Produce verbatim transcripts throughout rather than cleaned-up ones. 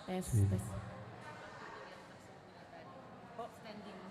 Tes, tes. Oh, standing.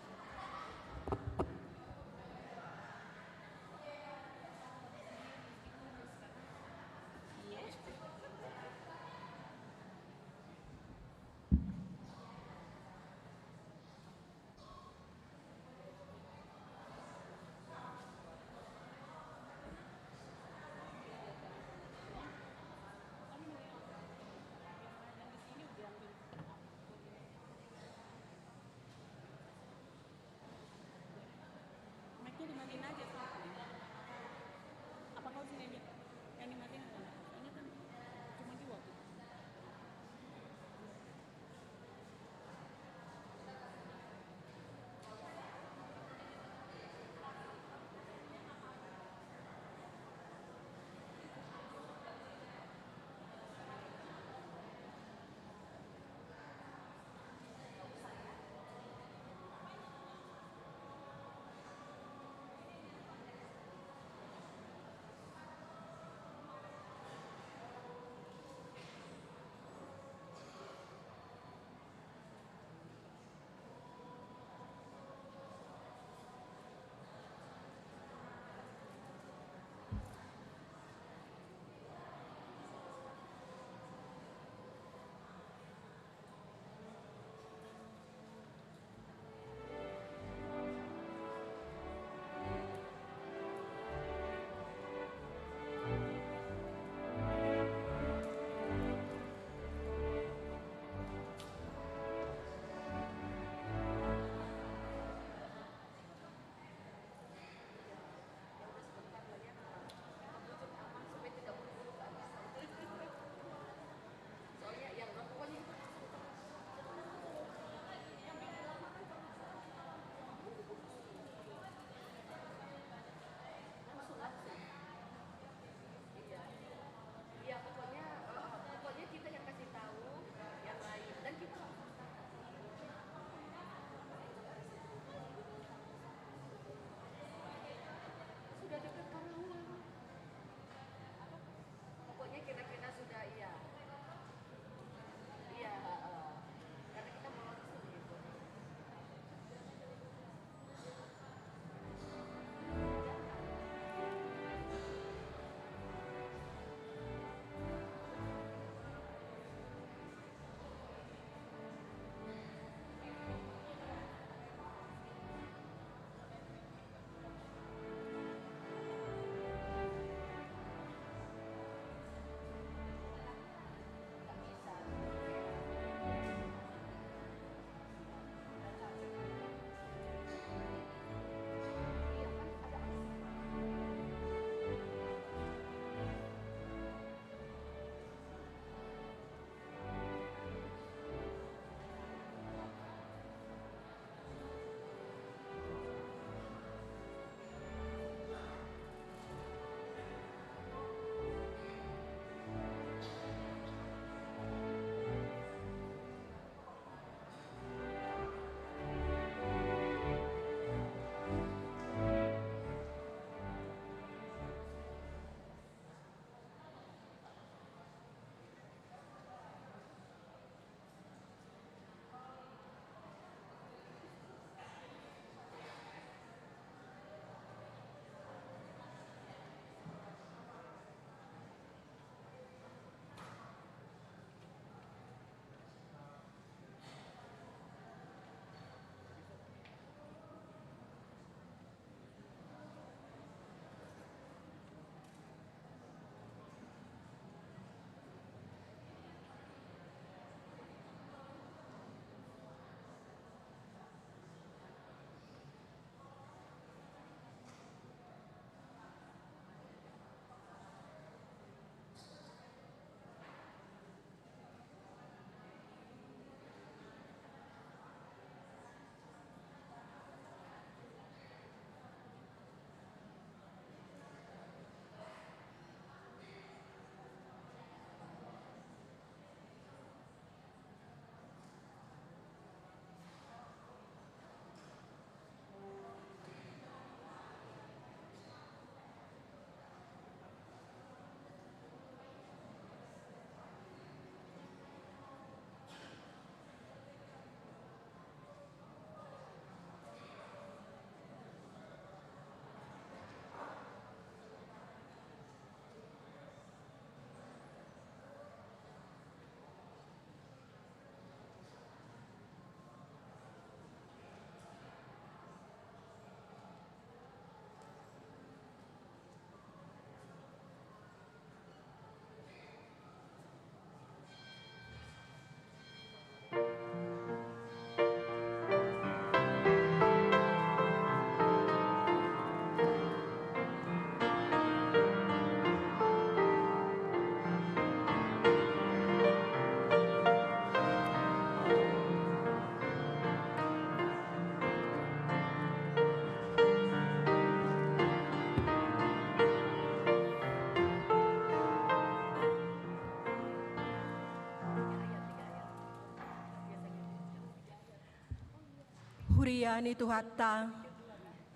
Pria ni Tuhanta,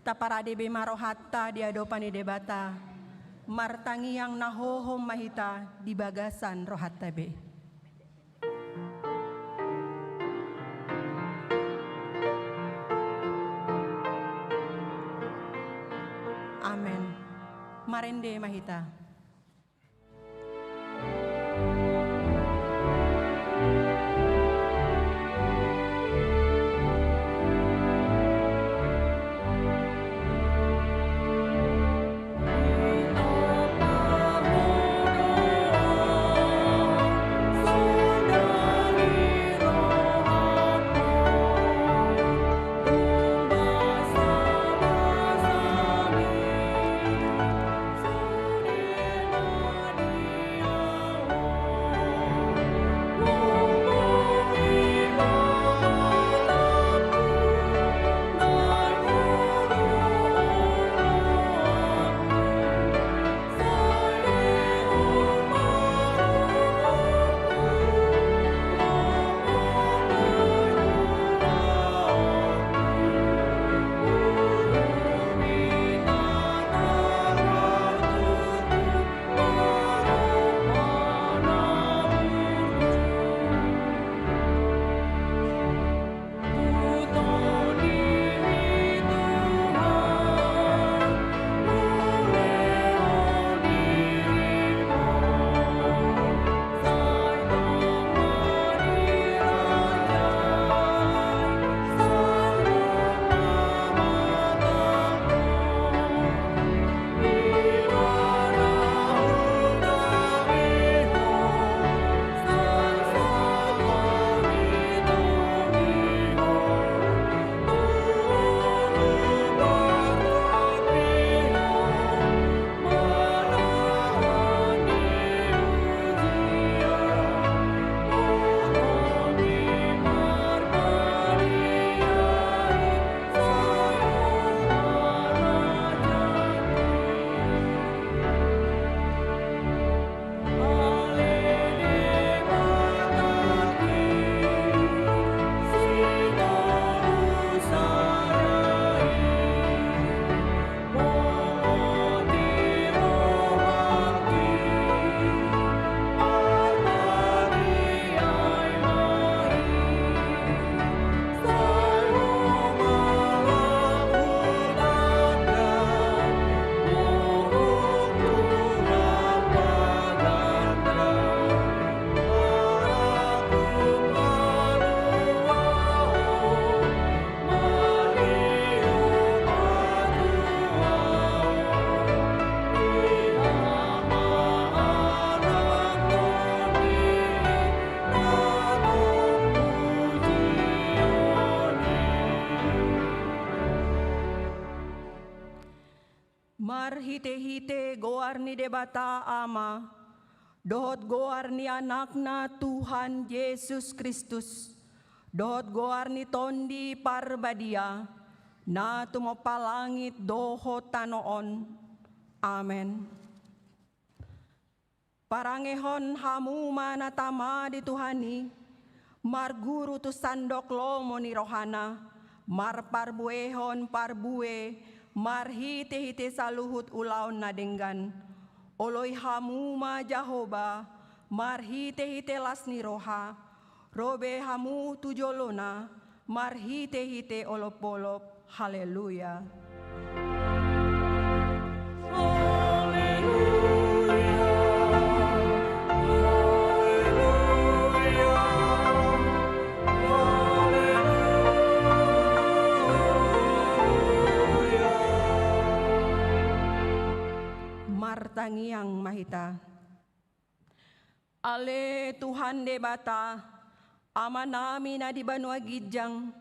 taparade be ma rohanta di adopan ni Debata, martangiang na hohom ma hita di bagasan rohanta be. Amen. Marende ma hita. Marhitehite goar ni Debata Ama, dohot goar ni Anakna Tuhan Jesus Kristus, dohot goar ni Tondi Parbadia, na tumompa langit dohot tano on. Amen. Parangehon hamu ma na tama di Tuhan i, marguru tu sandok lomo ni rohana, marparbuehon parbue marhitehite saluhut ulaon na denggan. Oloi hamu ma Jahowa marhitehite las ni roha, ro be hamu tu jolona marhitehite olopolop. Haleluya. Haleluya. Haleluya. Haleluya. Martangiang ma hita. Ale Tuhan Debata, Amanami na di banua ginjang,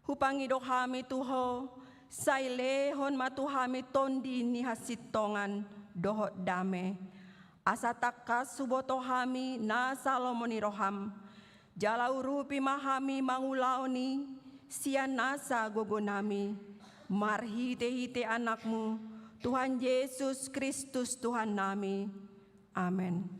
hupangido hami tu Ho, sai lehon ma tu hami tondi ni hasintongan dohot dame, asa tangkas huboto hami nasa lomo ni roham, jala urupi ma hami mangulahon i sian nasa gogonami, marhitehite Anakmu, Tuhan Jesus Kristus Tuhannami. Amen.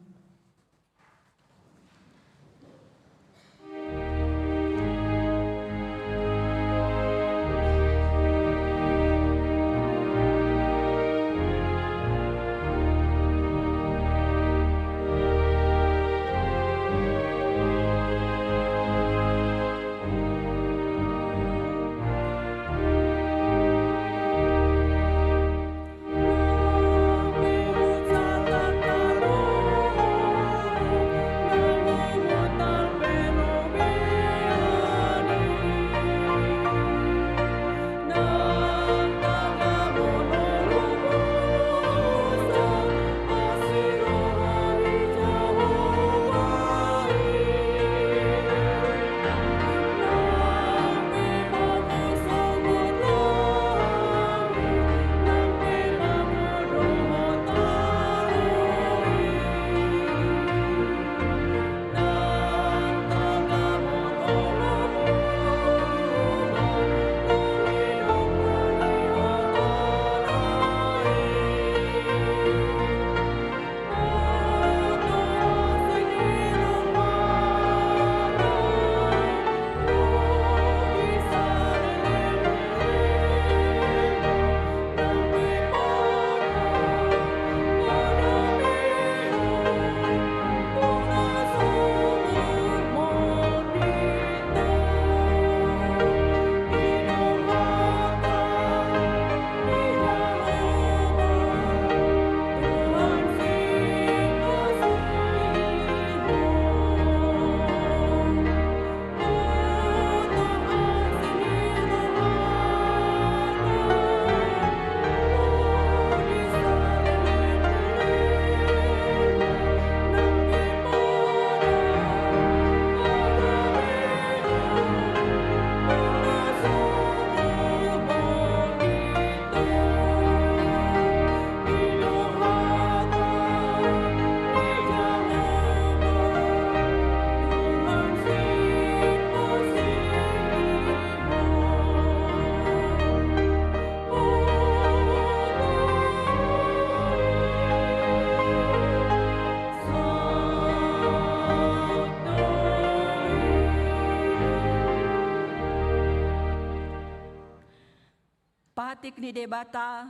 Patik ni Debata,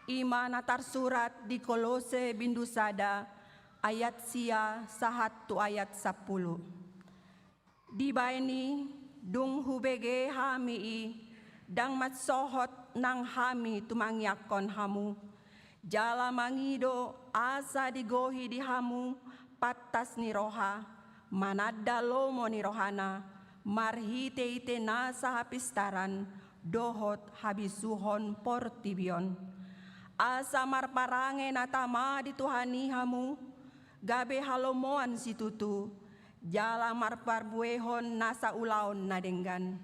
i ma na tarsurat di Kolose bindu sada ayat sia sahat tu ayat sampulu. Dibaen i, dung hubege hami i, ndang mansohot nang hami tumangiangkon hamu, jala mangido asa digohi di hamu pantas ni roha, mananda lomo ni rohana, marhite-hite nasa hapistaran dohot habisuhon portibi on. Asa marparange na tama di Tuhan i hamu, gabe halomoan situtu, jala marparbuehon nasa ulaon na denggan.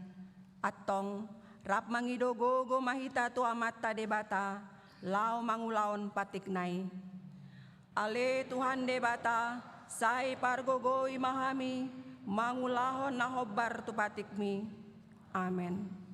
Antong, rap mangido gogo ma hita tu Amanta Debata, laho mangulahon patikna i. Ale Tuhan Debata, sai pargogoi ma hami, mangulahon na hombar tu patikmi. Amen.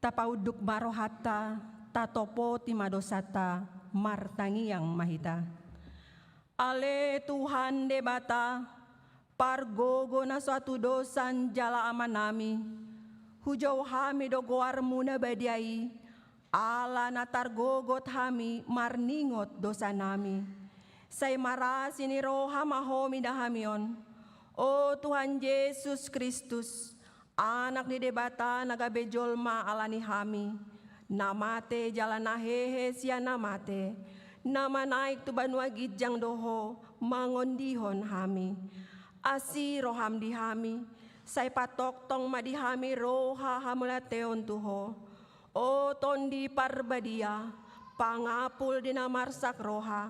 Tapaunduk ma rohanta, tatopoti ma dosanta, martangiang ma hita. Ale Tuhan Debata, pargogo na so hatudosan jala Amanami, hujou hami do goarmu na badia i, ala na targogot hami marningot dosanami. Sai marasi ni roha ma Ho mida hami on, o Tuhan Jesus Kristus, Anak ni Debata na gabe jolma ala ni hami, na mate jala na hehe sian na mate, na manaek tu banua ginjang do Ho mangondihon hami. Asi roham di hami, sai patongtong ma di hami roha hamauliateon tu Ho. O Tondi Parbadia, pangapul di na marsak roha,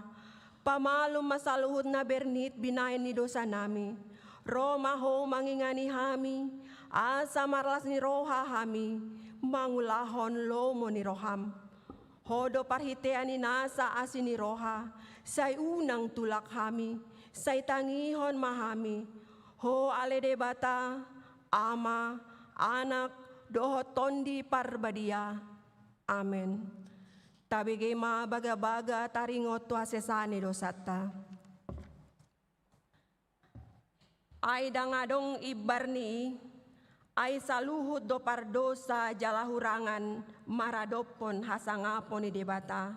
pamalum ma saluhut na bernit binahen ni dosanami. Ro ma Ho mangingani hami, asa marlas ni roha hami, mangulahon lomo ni roham. Ho do parhitean ni nasa asi ni roha, sai unang tulak hami, sai tangihon ma hami. Ho ale Debata, Ama, Anak, dohot Tondi Parbadia. Amen. Tabege ma bagabaga taringot tu hasesaan ni dosanta. Ai ndang adong imbar ni i, ai saluhut do pardosa jala hurangan maradophon hasangapon ni Debata.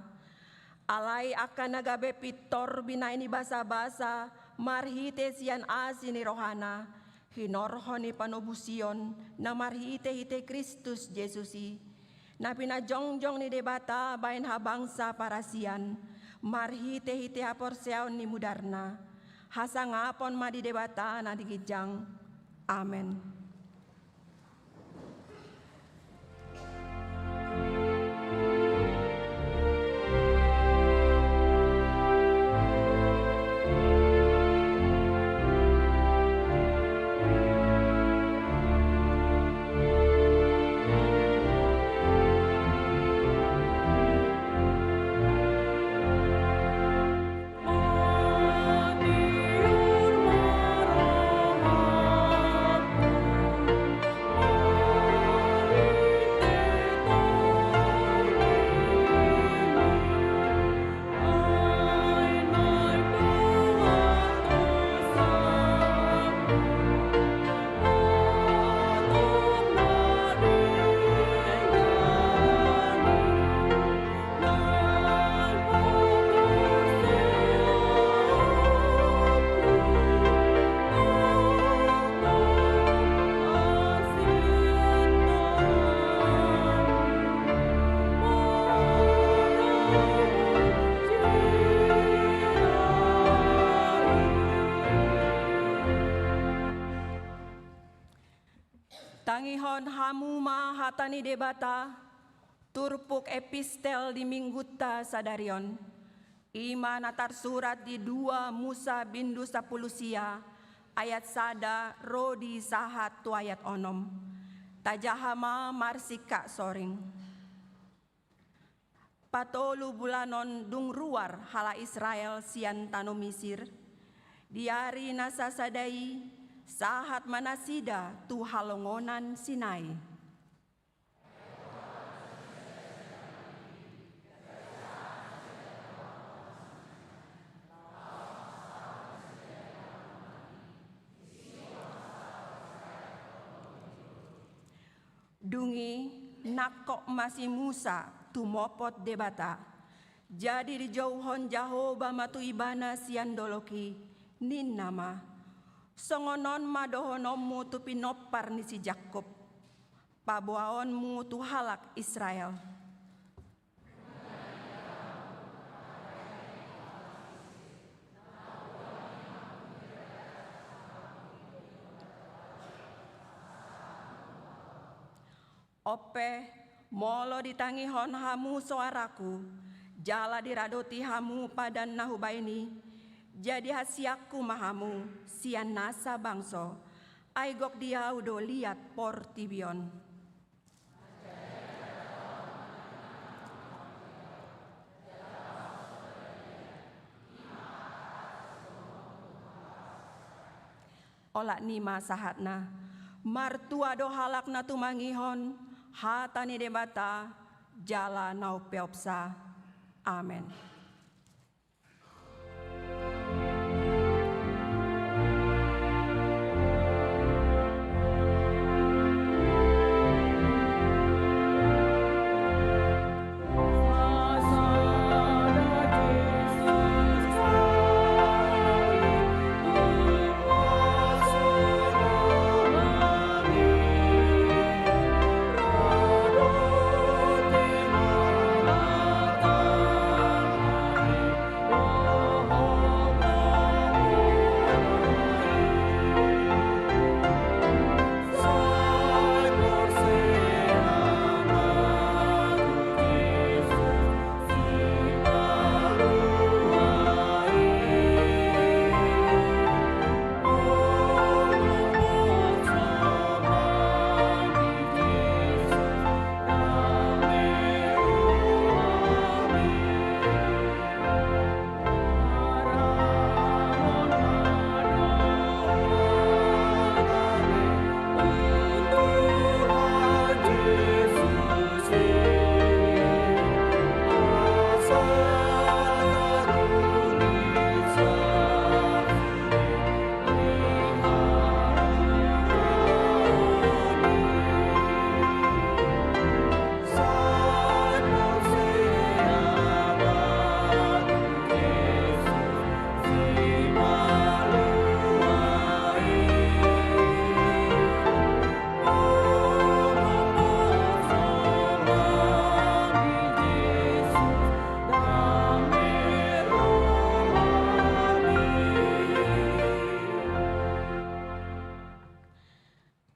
Alai angka na gabe pintor binahen ni basabasa marhite sian asi ni rohana, hinorhon ni panobusion na marhitehite Kristus Jesus i, na pinajongjong ni Debata bahen habangsa parasian, marhitehite haporseaon ni mudarna. Hasangapon ma di Debata na di ginjang. Amen. Hamu ma hata ni Debata, turpuk epistel di minggunta sadari on. I ma na tarsurat di dua Musa bindu sampulu sia, ayat sada ro di sahat tu ayat onom. Tajaha ma marsingkat soring. Patolu bulan on dung ruar halak Israel sian tano Misir, di ari na sasada i sahat ma nasida tu halongonan Sinai. Dung i nangkok ma si Musa tumopot Debata. Jadi dijouhon Jahowa ma tu ibana sian dolok i, ninna ma: Songon on ma dohononmu tu pinompar ni si Jakkob: Paboaonmu tu halak Israel. On pe, molo ditangihon hamu soarangku, jala diradoti hamu padan na hubahen i, jadi hasianku ma hamu sian nasa bangso, ai gok di ahu do liat portibi on. Olat ni ma sahatna. Martua do halak na tumangihon hata ni Debata jala na umpeopsa. Amen.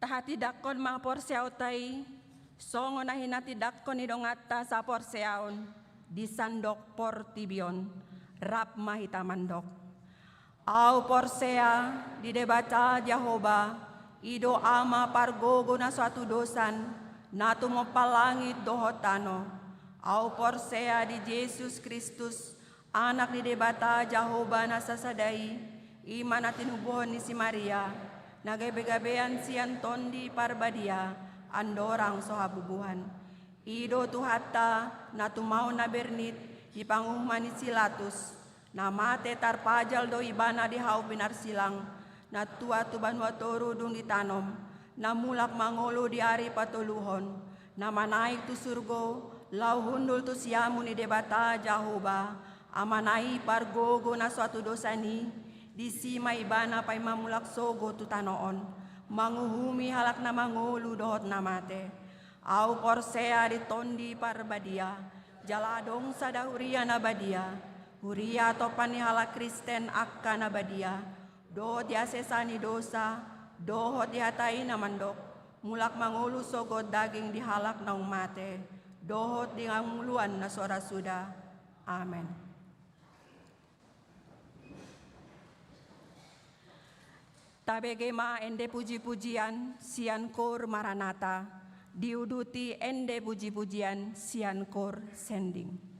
Tahatindangkon ma porseaonta i, songon na hinatindangkon ni donganta saporseaon di sandok portibi on. Rap ma hita mandok. Ahu porsea di Debata Jahowa, i do Ama pargogo na so hatudosan, na tumompa langit dohot tano. Ahu porsea di Jesus Kristus, Anak ni Debata Jahowa na sasada i, i ma na tinubuhon ni si Maria, na gabegabean sian Tondi Parbadia, andorang so habubuhan. I do Tuhanta, na tumaon na bernit di panguhuman ni si Latus, na mate tarpajal do ibana di hau pinarsilang, na tuat tu banua toru dung ditanom, na mulak mangolu di ari patoluhon, na manaek tu surgo, laho hundul tu siamun ni Debata Jahowa, Amana i pargogo na so hatudosan i, disi ma ibana paima mulak sogot tu tano on, manguhumi halak na mangolu dohot na mate. Ahu porsea di Tondi Parbadia, jala adong sada huria na badia, huria tompa ni halak Kristen angka na badia, dohot di hasesaan ni dosa, dohot di hata i na mandok: Mulak mangolu sogot daging di halak naung mate, dohot di hangoluan na so ra suda. Amen. Tabege ma ende puji-pujian sian koor Maranatha, diuduti ende puji-pujian sian koor sending.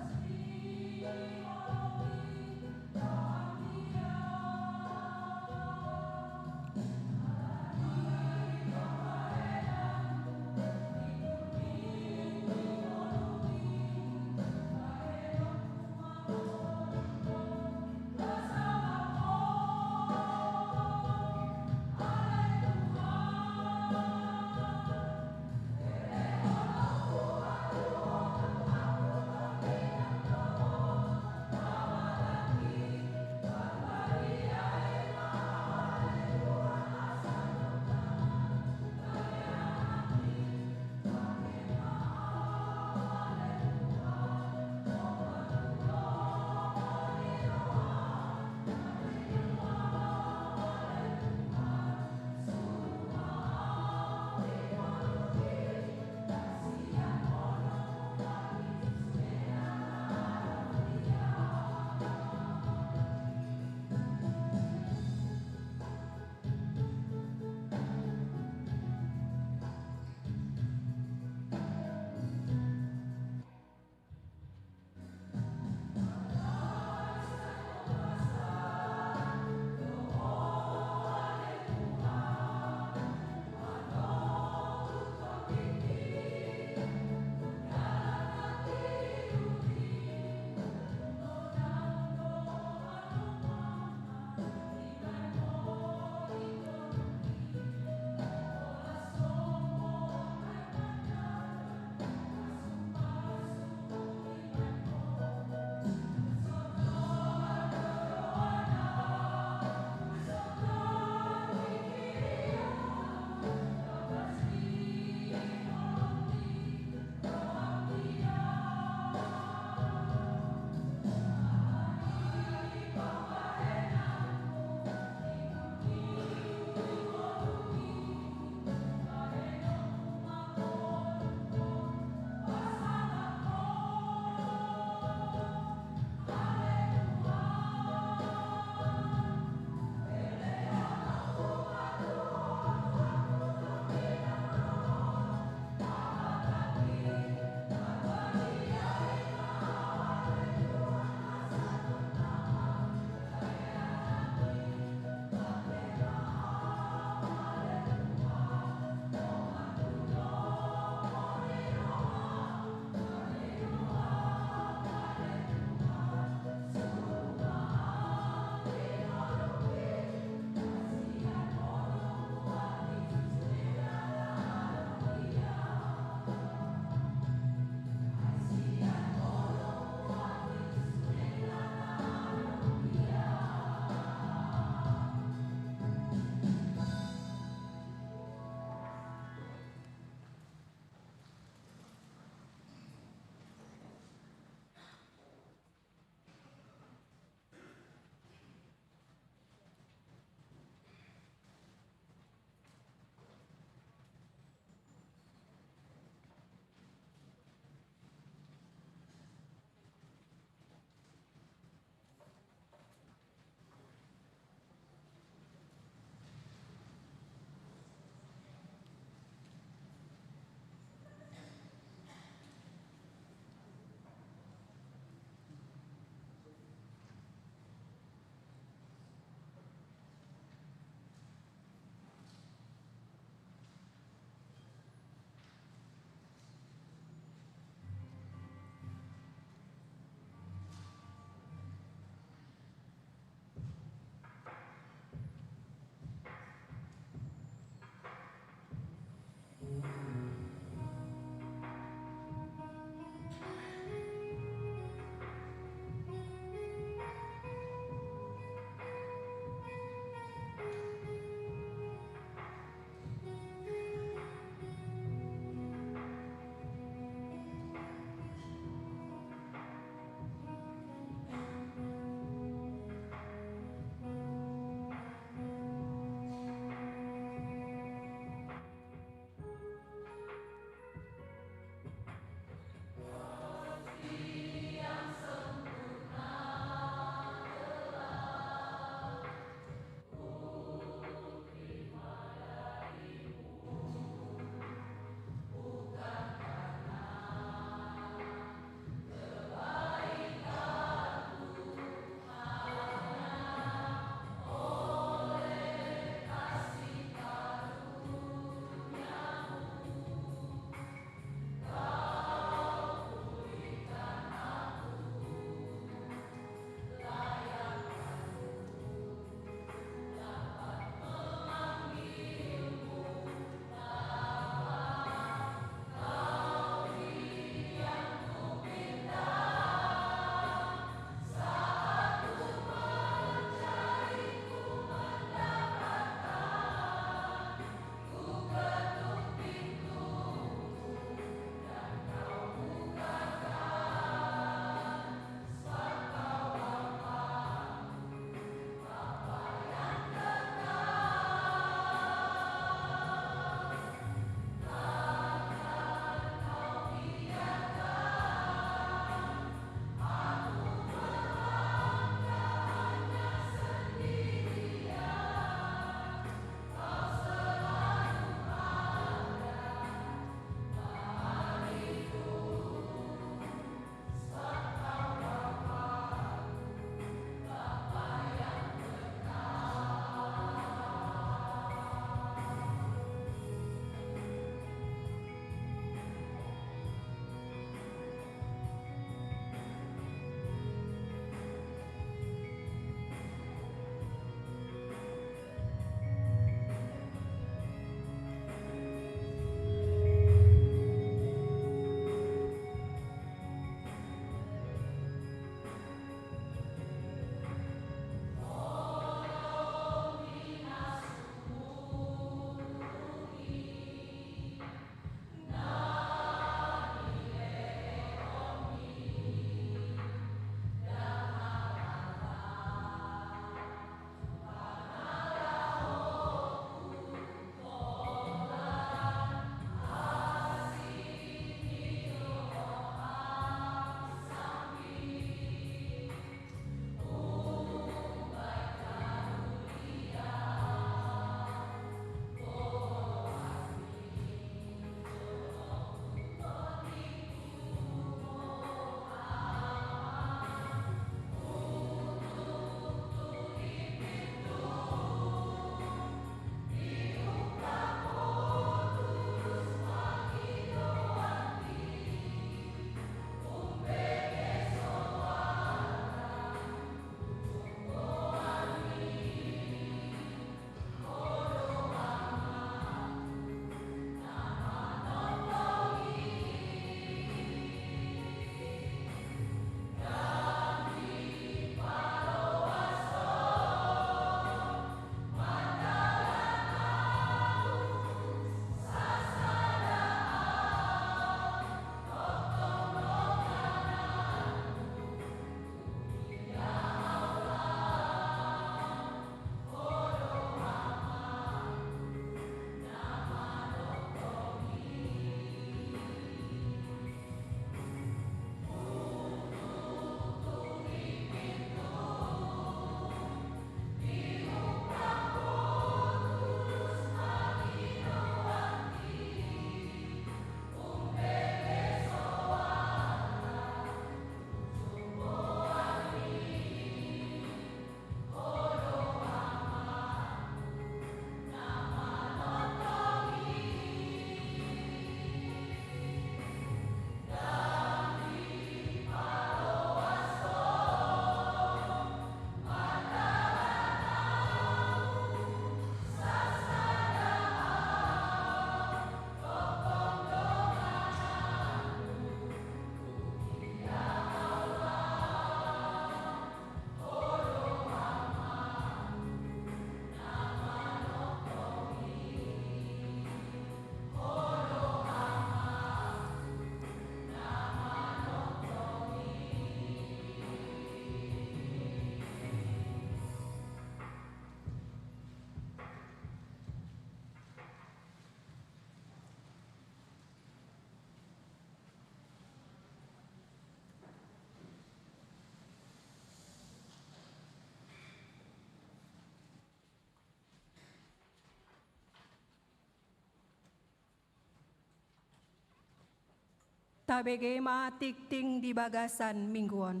Tabege ma tingting di bagasan minggu on.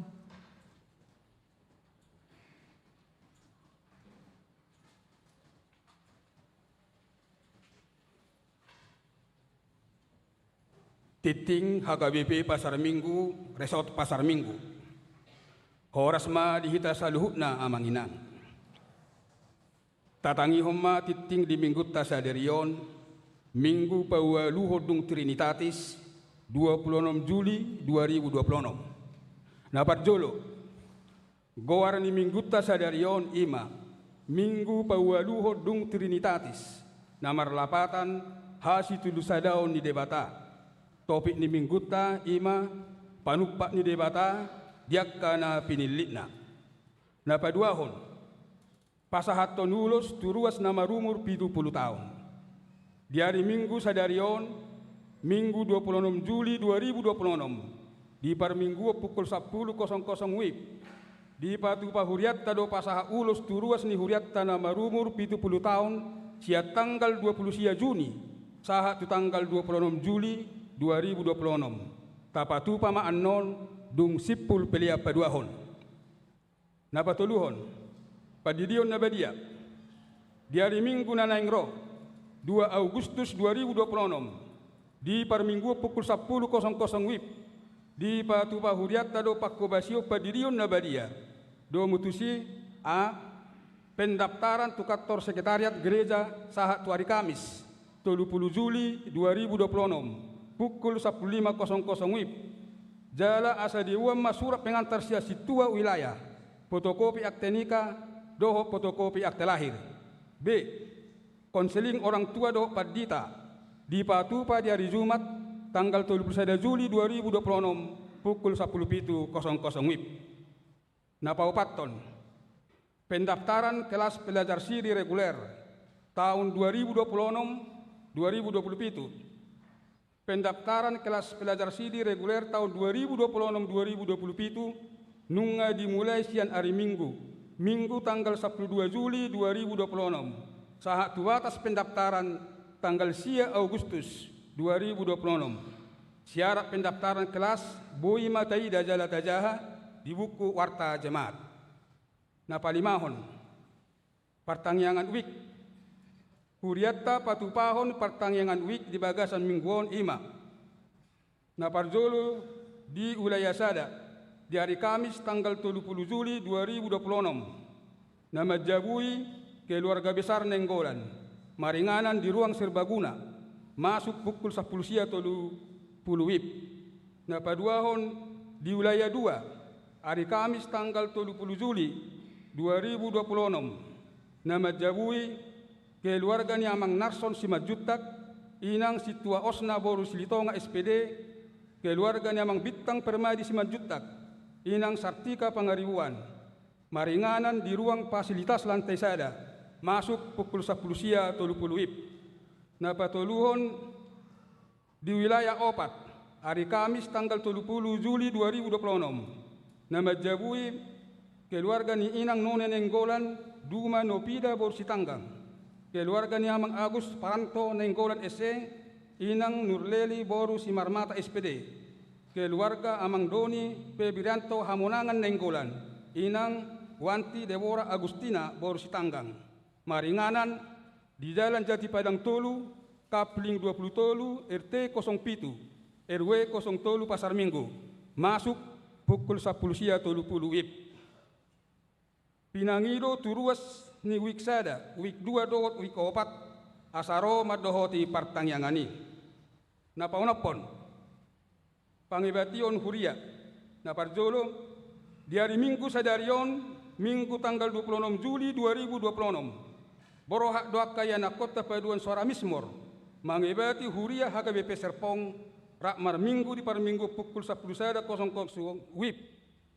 Tingting H K B P Pasar Minggu, Resort Pasar Minggu. Horas ma di hita saluhutna amang inang. Tatangihon ma tingting di minggunta sadari on, minggu paualuhon dung Trinitatis, dua puluh enam Juli dua ribu dua puluh enam. Na parjolo, goar ni minggunta sadari on i ma, minggu paualuhon dung Trinitatis, na marlapatan hasitulusadaon ni Debata. Topik ni minggunta i ma, panumpak ni Debata di angka na pinillitna. Na paduahon, pasahathon ulos tu ruas na marumur pitu pulu taon. Di ari Minggu sadari on, Minggu dua pulu onom Juli dua ribu dua pulu onom, di parmingguon pukul sampulu kosong kosong WIB, dipatupa hurianta do pasahat ulos tu ruas ni hurianta na marumur pitu pulu taon, sian tanggal dua pulu sia Juni sahat tu tanggal dua pulu onom Juli dua ribu dua pulu onom. Tapatupa ma annon dung simpul pelean paduahon. Na patoluhon, pandidion na badia. Di ari Minggu na naeng ro, dua Agustus dua ribu dua pulu onom, di parmingguon pukul sampulu kosong kosong WIB, dipatupa hurianta do panghobasion pandidion na badia. Domu tusi, a, pendaftaran tu kantor sekretariat gereja sahat tu ari Kamis, tolu pulu Juli dua ribu dua pulu onom, pukul sampulu lima kosong kosong WIB. Jala asa diboan ma surat pengantar sian sintua wilayah, fotokopi akte nikah, dohot fotokopi akte lahir. B. Konseling orang tua dohot pandita, dipatupa di ari Jumat, tanggal tolu pulu sada Juli dua ribu dua pulu onom, pukul sampulu pitu kosong kosong WIB. Na paopathon, pendaftaran kelas pelajar siri reguler taon dua ribu dua pulu onom, dua ribu dua pulu pitu. Pendaftaran kelas pelajar siri reguler taon dua ribu dua pulu onom, dua ribu dua pulu pitu nunga dimulai sian ari Minggu, Minggu tanggal sampulu dua Juli dua ribu dua pulu onom, sahat tu batas pendaftaran tanggal sia Agustus dua ribu dua pulu onom. Syarat pendaftaran kelas boi ma taida jala tajaha di buku Warta Jemaat. Na palimahon, partangiangan WIB. Hurianta patupahon partangiangan WIB di bagasan minggu on i ma. Na parjolo di wilayah sada, di ari Kamis tanggal tolu pulu Juli dua ribu dua pulu onom. Na manjabui keluarga besar Nainggolan, maringanan di ruang serbaguna, masuk pukul sampulu sia tolu pulu WIB. Na paduahon di wilayah dua, ari Kamis tanggal tolu pulu Juli dua ribu dua pulu onom. Na manjabui keluarga ni Amang Narson Simanjuntak, Inang Sintua Osna boru Silitonga S P D, keluarga ni Amang Bintang Permadi Simanjuntak, Inang Sartika Pangaribuan. Maringanan di ruang fasilitas lantai sada, masuk pukul sampulu sia tolu pulu WIB. Na patoluhon di wilayah opat, ari Kamis tanggal tolu pulu Juli dua ribu dua pulu onom. Na manjabui keluarga ni Inang None Nainggolan, Duma Nopida boru Sitanggang. Keluarga ni Amang Agus Paranto Nainggolan S E, Inang Nurleli boru Simarmata S P D. Keluarga Amang Doni Febrianto Hamonangan Nainggolan, Inang Wanti Debora Agustina boru Sitanggang. Maringanan di Jalan Jati Padang tolu, Kapling dua pulu tolu, R T kosong pitu, R W kosong tolu Pasar Minggu. Masuk pukul sampulu sia tolu pulu WIB. Pinangido tu ruas ni WIB sada, WIB dua dohot WIB opat, asa ro mandohoti partangiangan i. Na paonomhon, pangebation huria. Na parjolo, di ari Minggu sadari on, Minggu tanggal dua pulu onom Juli dua ribu dua pulu onom, borhat do angka ianakhonta paduan suara Mizmor mangebati huria H K B P Serpong, rap marminggu di parmingguon pukul sampulu sada kosong kosong WIB,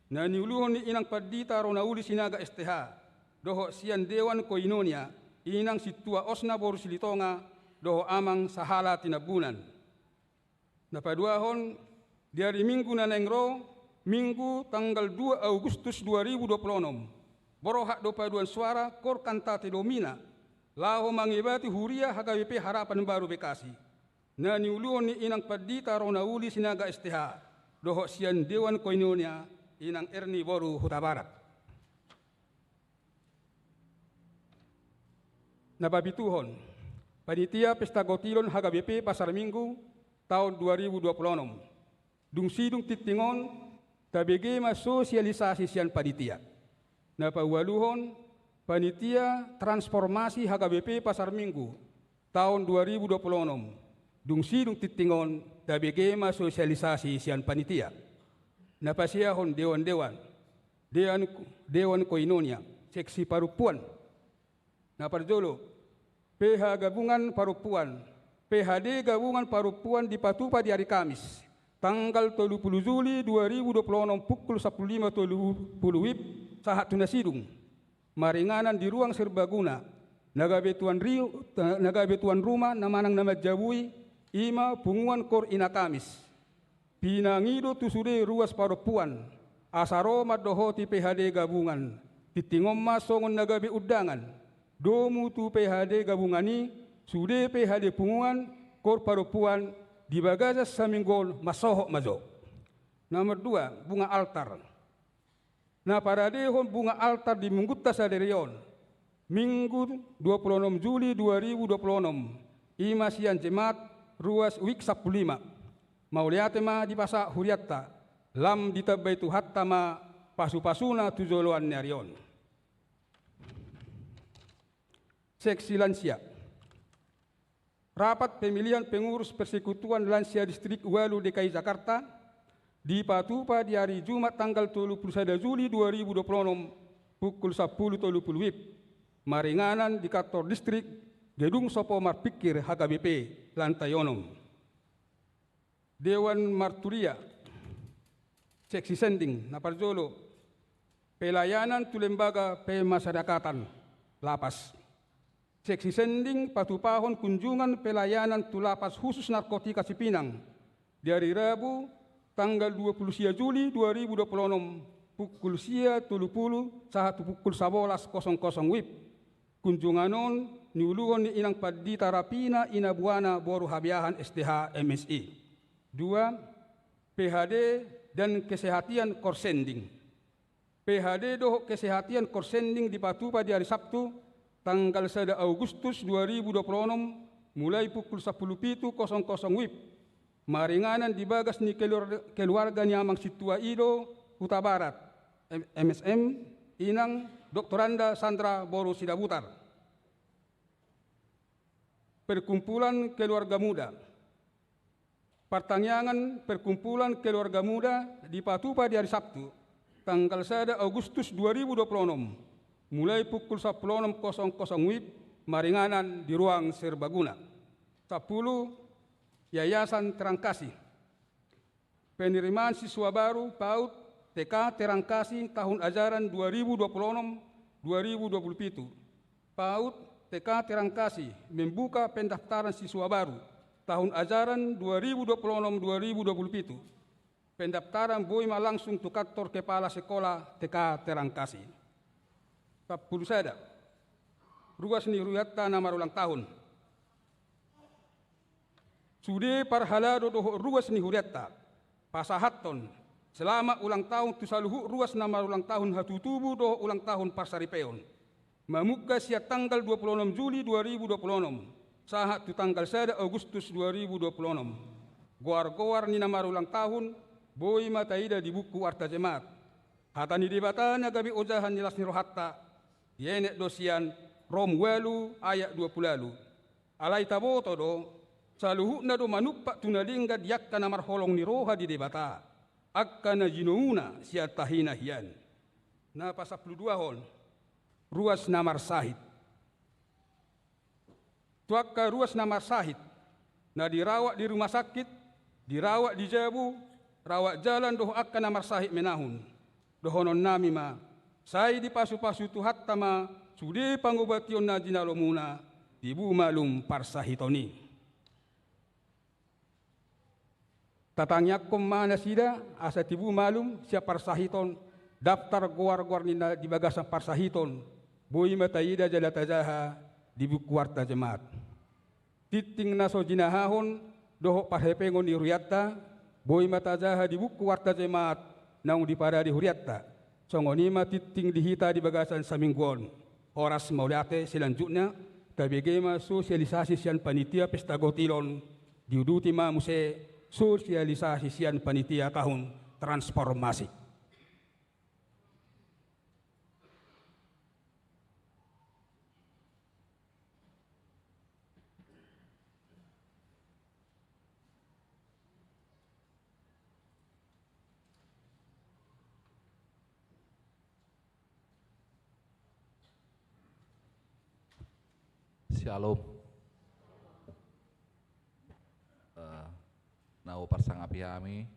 na niuluhon ni Inang Pandita Ronauli Sinaga S T H, dohot sian Dewan Koinonia, Inang Sintua Osna boru Silitonga, dohot Amang Sahala Tinambunan. Na paduahon, di ari Minggu na naeng ro, Minggu tanggal dua Agustus dua ribu dua pulu onom, borhat do paduan suara Koor Kantate Domina laho mangebati huria H K B P Harapan Baru Bekasi. Na niuluhon ni inang pandita Rona Uli Sinaga S T H, dohot sian Dewan Koinonia inang Erni boru Hutabarat. Na papituhon, panitia pesta gotilon H K B P Pasar Minggu taon dua ribu dua pulu onom. Dung sidung tingting on, tabege ma sosialisasi sian panitia. Na paualuhon, panitia transformasi H K B P Pasar Minggu taon dua ribu dua pulu onom. Dung sidung tingting on, tabege ma sosialisasi sian panitia. Na pasiahon dewan-dewan, dewan, dewan koinonia, seksi parompuan. Na parjolo, P H gabungan parompuan, P H D gabungan parompuan dipatupa di ari Kamis, tanggal tolu pulu Juli dua ribu dua pulu onom pukul sampulu lima tolu pulu WIB sahat tu na sidung. Maringanan di ruang serbaguna, na gabe tuan ri-, na gabe tuan rumah na manang na manjabui, i ma punguan koor ina Kamis. Pinangido tu sude ruas parompuan, asa ro mandohoti P H D gabungan, tingting on ma songon na gabe undangan, domu tu P H D gabungan i, sude P H D punguan, koor parompuan, di bagasan saminggu on mansohot ma jo. Nomor dua, bunga altar. Na paradehon bunga altar di minggunta sadari on, Minggu dua pulu onom Juli dua ribu dua pulu onom, i ma sian Jemaat ruas WIB sampulu lima. Mauliate ma dipasahat hurianta, lam ditambai Tuhanta ma pasu-pasuna tu joloan ni ari on. Seksi lansia. Rapat pemilihan pengurus Persekutuan Lansia Distrik Walu D K I Jakarta dipatupa di ari Jumat tanggal tolu pulu sada Juli dua ribu dua pulu onom pukul sampulu tolu pulu WIB, maringanan di kantor distrik, Gedung Sopo Marpikir H K B P, lantai onom. Dewan Marturia. Seksi sending, na parjolo, pelayanan tu lembaga pemasyarakatan, lapas. Seksi sending, patupahon kunjungan pelayanan tu Lapas Khusus Narkotika Cipinang di ari Rabu tanggal dua pulu sia Juli dua ribu dua pulu onom, pukul sia tolu pulu sahat tu pukul sabolas kosong kosong WIB. Kunjungan on niuluhon ni inang pandita Rapina Inabuana boru Habeahan S T H M Si. Dua, P H D dan kesehatan korsending. P H D dohot kesehatan korsending dipatupa di ari Sabtu, tanggal sada Agustus dua ribu dua pulu onom, mulai pukul sampulu pitu kosong kosong WIB. Maringanan di bagas ni keluar-, keluarga ni amang sintua i do Hutabarat, M-, M S M, inang Doktoranda Sandra boru Sidabutar. Perkumpulan keluarga muda. Partangiangan perkumpulan keluarga muda dipatupa di ari Sabtu, tanggal sada Agustus dua ribu dua pulu onom, mulai pukul sampulu onom kosong kosong WIB, maringanan di ruang serbaguna. Sampulu, Yayasan Terang Kasih. Penerimaan siswa baru PAUD T K Terang Kasih tahun ajaran dua ribu dua pulu onom dua ribu dua pulu pitu. PAUD T K Terang Kasih membuka pendaftaran siswa baru tahun ajaran dua ribu dua pulu onom dua ribu dua pulu pitu. Pendaftaran boi ma langsung tu kantor kepala sekolah T K Terang Kasih. Sampulu sada. Ruas ni hurianta na marulang tahun. Sude parhalado dohot ruas ni hurianta, pasahathon selamat ulang tahun tu saluhut ruas na marulang tahun hatutubu dohot ulang tahun parsaripeon. Mamungka sian tanggal dua pulu onom Juli dua ribu dua pulu onom, sahat tu tanggal sada Agustus dua ribu dua pulu onom. Goar-goar ni na marulang tahun, boi ma taida di buku Arta Jemaat. Hata ni Debata na gabe ojahan ni las ni rohanta, dienet do sian Rom ualu ayat dua pulu ualu. Alai taboto do, saluhutna do manumpak tu na denggan di angka na marholong ni roha di Debata, angka na jinouna sian tahina hian. Na pasampulu duahon, ruas na marsahit. Tu angka ruas na marsahit, na dirawat di rumah sakit, dirawat di jabu, rawat jalan dohot angka na marsahit menahun. Dohononnami ma, sai dipasu-pasu Tuhanta ma sude pangobation na jinalomuna, tibu malum parsahiton i. Tatangiangkon ma nasida asa tibu malum sian parsahiton, daftar goar-goar ni na di bagasan parsahiton, boi ma taida jala tajaha di buku Arta Jemaat. Tingting na so jinahahon, dohot parhepengon ni hurianta, boi ma tajaha di buku warta jemaat naung diparade hurianta. Songon i ma tingting di hita di bagasan saminggu on. Horas mauliate. Selanjutna, tabege ma sosialisasi sian panitia pesta gotilon, diuduti ma muse sosialisasi sian panitia tahun transformasi. Syalom. Eh, na huparsangapi hami,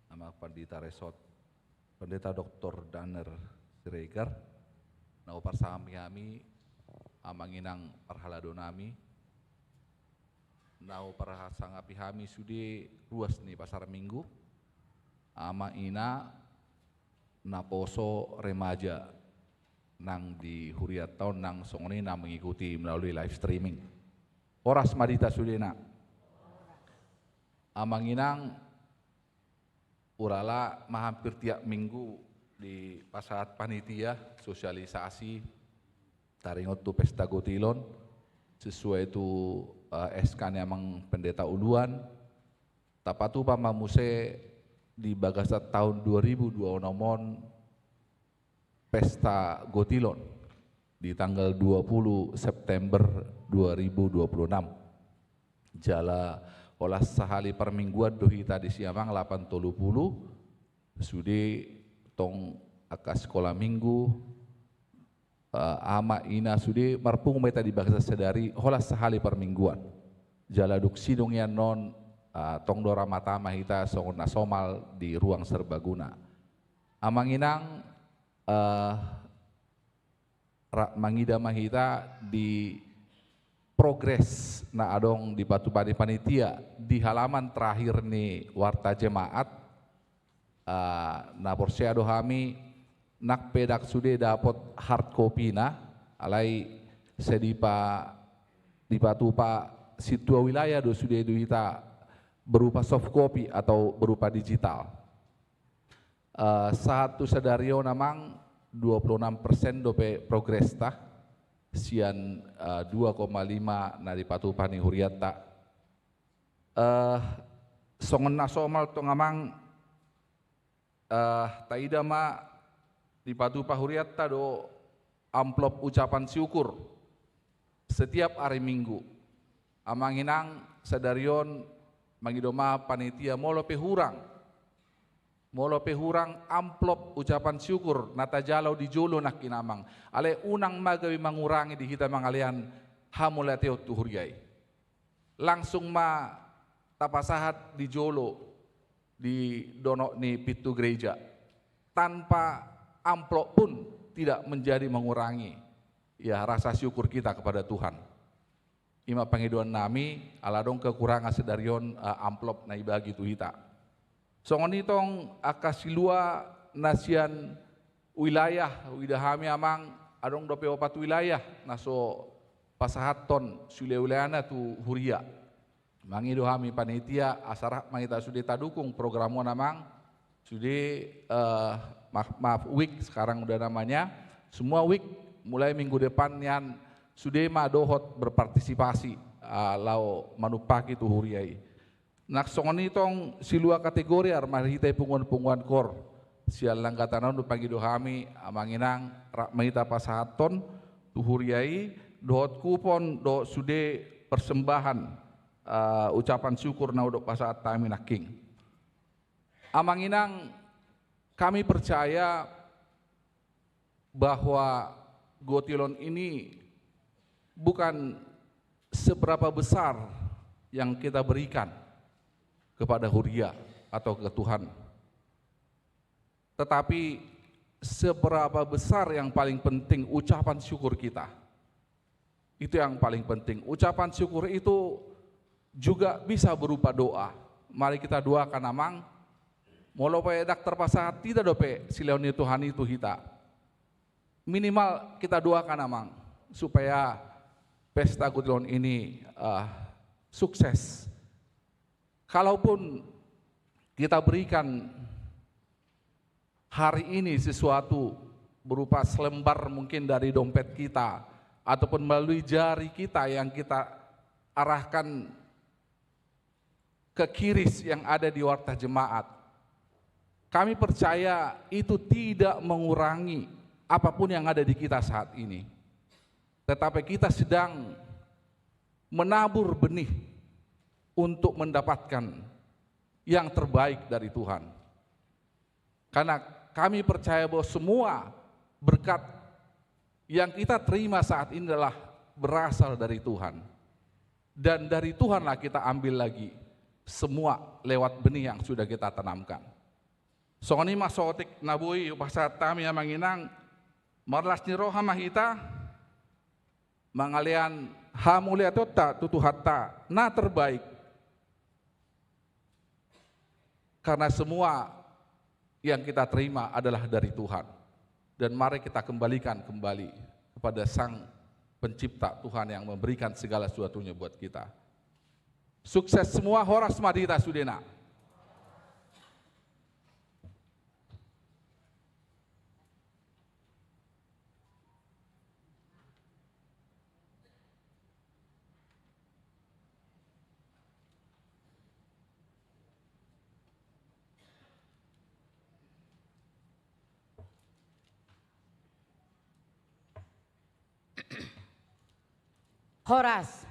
Amang Pandita Resort, Pandita Doktor Daner Siregar, na huparsangapi hami, amang inang parhalado nami, na huparsangapi hami sude ruas ni pasar Minggu, ama ina, naposo, remaja, nang di hurianta on, nang songon i na mengikuti melalui live streaming. Horas ma di hita sudena. Amang inang, ulala ma hampir tiap minggu dipasahat panitia sosialisasi taringot tu pesta gotilon, sesuai tu, eh, S K ni amang pendeta uluan. Tapatupa ma muse di bagasan tahun dua ribu dua puluh enam on pesta gotilon di tanggal dua puluh September dua ribu dua puluh enam. Jala holan sahali parmingguan do hita disi amang, lapan tolu pulu, sude tong angka sikola minggu, eh, ama ina sude marpungu ma hita di bagasan sadari holan sahali parmingguan. Jala dung sidung i annon, eh, tong do ra matama hita songon na somal di ruang serbaguna. Amang inang, eh, ra-, mangida ma hita di progres na adong dipatupa ni panitia di halaman terakhir ni warta jemaat. Ah, na porsea do hami, nang pe ndang sude dapot hard copy-na, alai sai dipa-, dipatupa sintua wilayah do sude tu hita berupa soft copy atau berupa digital. Eh, sahat tu sadari on amang, dua puluh enam persen dope progresta sian, eh, dua koma lima na dipatupa ni hurianta. Eh, songon na somal tong amang, eh, taida ma dipatupa hurianta do amplop ucapan syukur setiap ari Minggu. Amang inang, sadari on mangido ma panitia molo pe hurang, molo pe hurang amplop ucapan syukur na tajalo di jolo nangkin amang, alai unang ma gabe mangurangi di hita mangalean hamauliateon tu huria i. Langsung ma tapasahat di jolo di donok ni pintu gereja, tanpa amplop pun tidak menjadi mengurangi, ya, rasa syukur kita kepada Tuhan. I ma pangidoan nami, ala adong kekurangan sadari on, eh, amplop na ibagi tu hita. Songon i tong angka silua na sian wilayah, huida hami amang, adong dope opat wilayah na so pasahathon siwilayah-wilayahna tu huria. Mangido hami panitia, asa rap ma hita sude tadukung program on amang, sude, eh, maaf, maaf, week sekarang udah namanya, semua week mulai minggu depan nian sude ma dohot berpartisipasi, eh, laho manumpaki tu huria i. Nang songon i tong silua kategori, ar marhite punguan-punguan kor. Sian langgatan on do pangido hami, amang inang, rap ma hita pasahathon tu huria i dohot kupon dohot sude persembahan, eh, ucapan syukur na hudok pasahat hami nangkin. Amang inang, kami percaya bahwa gotilon ini bukan seberapa besar yang kita berikan kepada huria atau ke Tuhan, tetapi seberapa besar yang paling penting ucapan syukur kita. Itu yang paling penting. Ucapan syukur itu juga bisa berupa doa. Mari kita doakan amang. Molo pe ndang terpasahat hita dope silehon ni Tuhan i tu hita, minimal kita doakan amang, supaya pesta gotilon ini, eh, sukses. Kalaupun kita berikan hari ini sesuatu berupa selembar mungkin dari dompet kita, ataupun melalui jari kita yang kita arahkan ke kiris yang ada di warta jemaat, kami percaya itu tidak mengurangi apapun yang ada di kita saat ini. Tetapi kita sedang menabur benih untuk mendapatkan yang terbaik dari Tuhan. Karena kami percaya bahwa semua berkat yang kita terima saat ini adalah berasal dari Tuhan. Dan dari Tuhanlah kita ambil lagi semua lewat benih yang sudah kita tanamkan. Songon i ma saotik na boi hupasahat hami, Amang Inang, marlas ni roha ma hita mangalean hamuliateonta tu Tuhanta na terbaik. Karena semua yang kita terima adalah dari Tuhan. Dan mari kita kembalikan kembali kepada Sang Pencipta, Tuhan yang memberikan segala sesuatunya buat kita. Sukses semua, horas ma di hita sudena. Horas.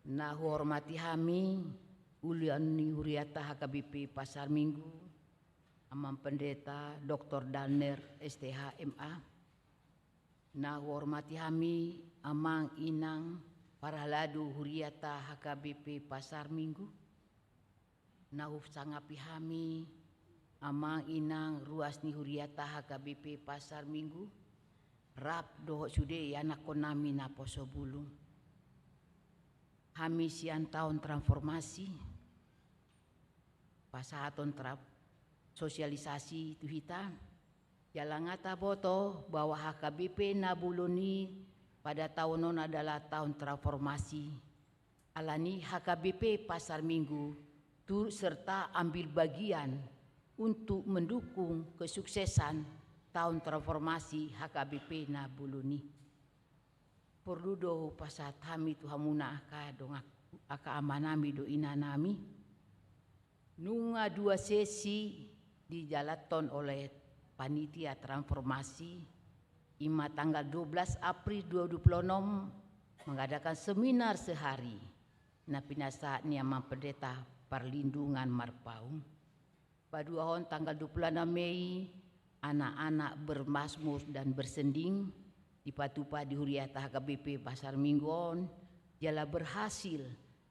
Na huhormati hami, uluan ni huriata H K B P Pasar Minggu, Amang Pendeta Doktor Danner, S T H, M A. Na huhormati hami, Amang Inang, parhalado huriata H K B P Pasar Minggu. Na husangapi hami, Amang Inang, ruas ni huriata H K B P Pasar Minggu, rap dohot sude ianakkonnami naposo bulung. Hami sian Taon Transformasi, pasahaton tra-, sosialisasi tu hita. Jala nga taboto bahwa H K B P na bolon i pada taon on adalah taon transformasi. Alani H K B P Pasar Minggu turut serta ambil bagian untuk mendukung kesuksesan taon transformasi H K B P na bolon i. Porlu do hupasahat hami tu hamuna angka dongan, angka amanami dohot inanami. Nunga dua sesi dijalankan oleh panitia transformasi, i ma tanggal dua belas April dua ribu dua puluh enam mengadakan seminar sehari, na pinasahat ni Amang Pendeta Parlindungan Marpaung. Paduahon tanggal dua puluh enam Mei, anak-anak bermazmur dan bersending, dipatupa di huriata H K B P Pasar Minggu on, jala berhasil,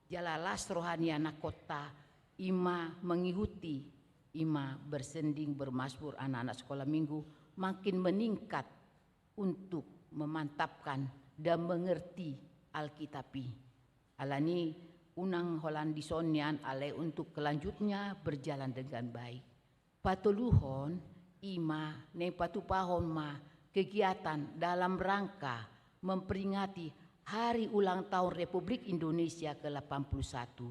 jala las roha ni anakkonta, i ma mengikuti, i ma bersending bermazmur anak-anak sekolah minggu, makin meningkat untuk memantapkan dan mengerti Alkitab i. Alani unang holan dison nian, alai untuk kelanjutnya berjalan dengan baik. Patoluhon, i ma naeng patupahon ma kegiatan dalam rangka memperingati Hari Ulang Tahun Republik Indonesia ke delapan puluh satu.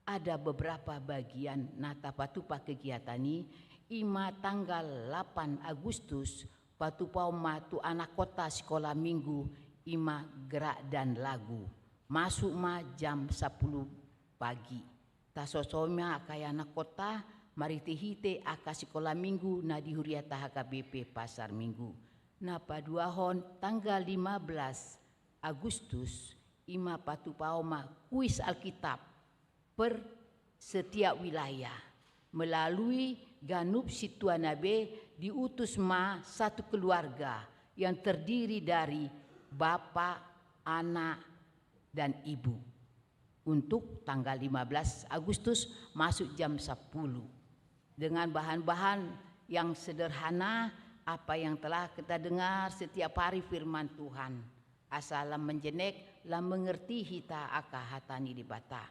Ada beberapa bagian na tapatupa kegiatan i, i ma tanggal delapan Agustus, patupahon ma tu anakkonta sikola minggu, i ma gerak dan lagu. Masuk ma jam sapuluh pagi. Tasosomi ma angka ianakkon marhitehite angka sikola minggu na di huriata H K B P Pasar Minggu. Na paduahon tanggal lima belas Agustus, i ma patupahon ma kuis Alkitab per setiap wilayah melalui ganup sintua na be, diutus ma satu keluarga yang terdiri dari bapak, anak, dan ibu. Untuk tanggal lima belas Agustus masuk jam sepuluh. Dengan bahan-bahan yang sederhana, apa yang telah kita dengar setiap hari firman Tuhan. Asa lam menjenek, lam mengerti hita angka hata ni Debata.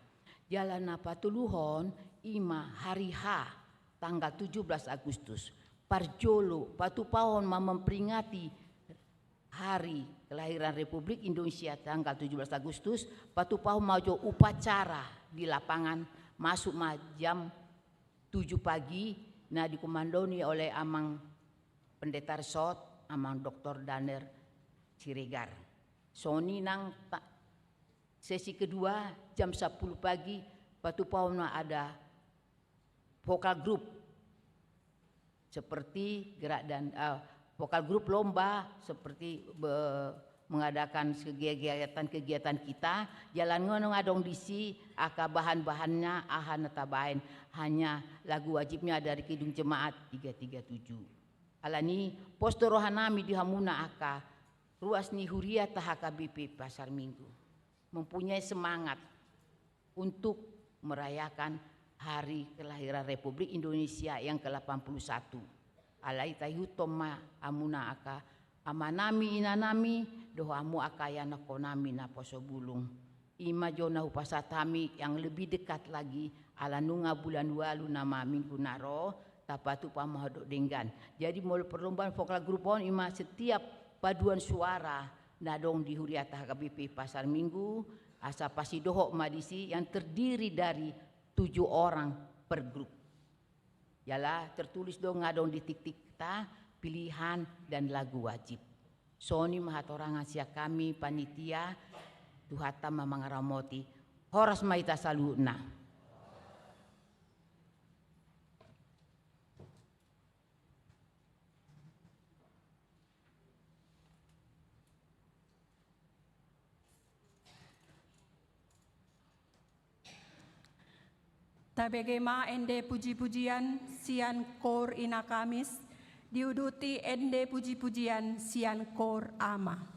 Jala na patoluhon, i ma hari H, tanggal tujuh belas Agustus. Parjolo, patupahon ma memperingati hari kelahiran Republik Indonesia tanggal tujuh belas Agustus, patupahon ma jo upacara di lapangan, masuk ma jam tujuh pagi, na dikomandoi oleh Amang Pendeta Resort, Amang Doktor Daner Siregar. Songon i nang ta-, sesi kedua jam sepuluh pagi, patupahon ma ada vokal grup seperti gerak dan, eh, vokal grup lomba seperti be-, mengadakan kegiatan-kegiatan kita, jala nunga adong disi angka bahan-bahanna, aha na tabaen, hanya lagu wajibnya dari Kidung Jemaat tiga tiga tujuh. Alani pos do rohanami di hamuna angka ruas ni huria ta H K B P Pasar Minggu mempunyai semangat untuk merayakan hari kelahiran Republik Indonesia yang kedelapan puluh satu. Alai taihuthon ma hamuna angka amanami, inanami, dohot hamu angka ianakkonami na poso bulung. I ma jo na hupasahat hami yang lebih dekat lagi, ala nunga bulan ualu nama minggu na ro, tapatupa ma dohot denggan. Jadi molo perlombaan vokal grup on i ma setiap paduan suara na adong di huria ta H K B P Pasar Minggu, asa pasidohot ma disi yang terdiri dari tujuh orang per grup. Jala tertulis do nunga adong di tiktik ta pilihan dan lagu wajib. Songon i ma hatorangan sian hami panitia, Tuhanta ma mangaramoti. Horas ma hita saluhutna. Tabege ma ende puji-pujian sian Koor Ina Kamis, diuduti ende puji-pujian sian Koor Ama.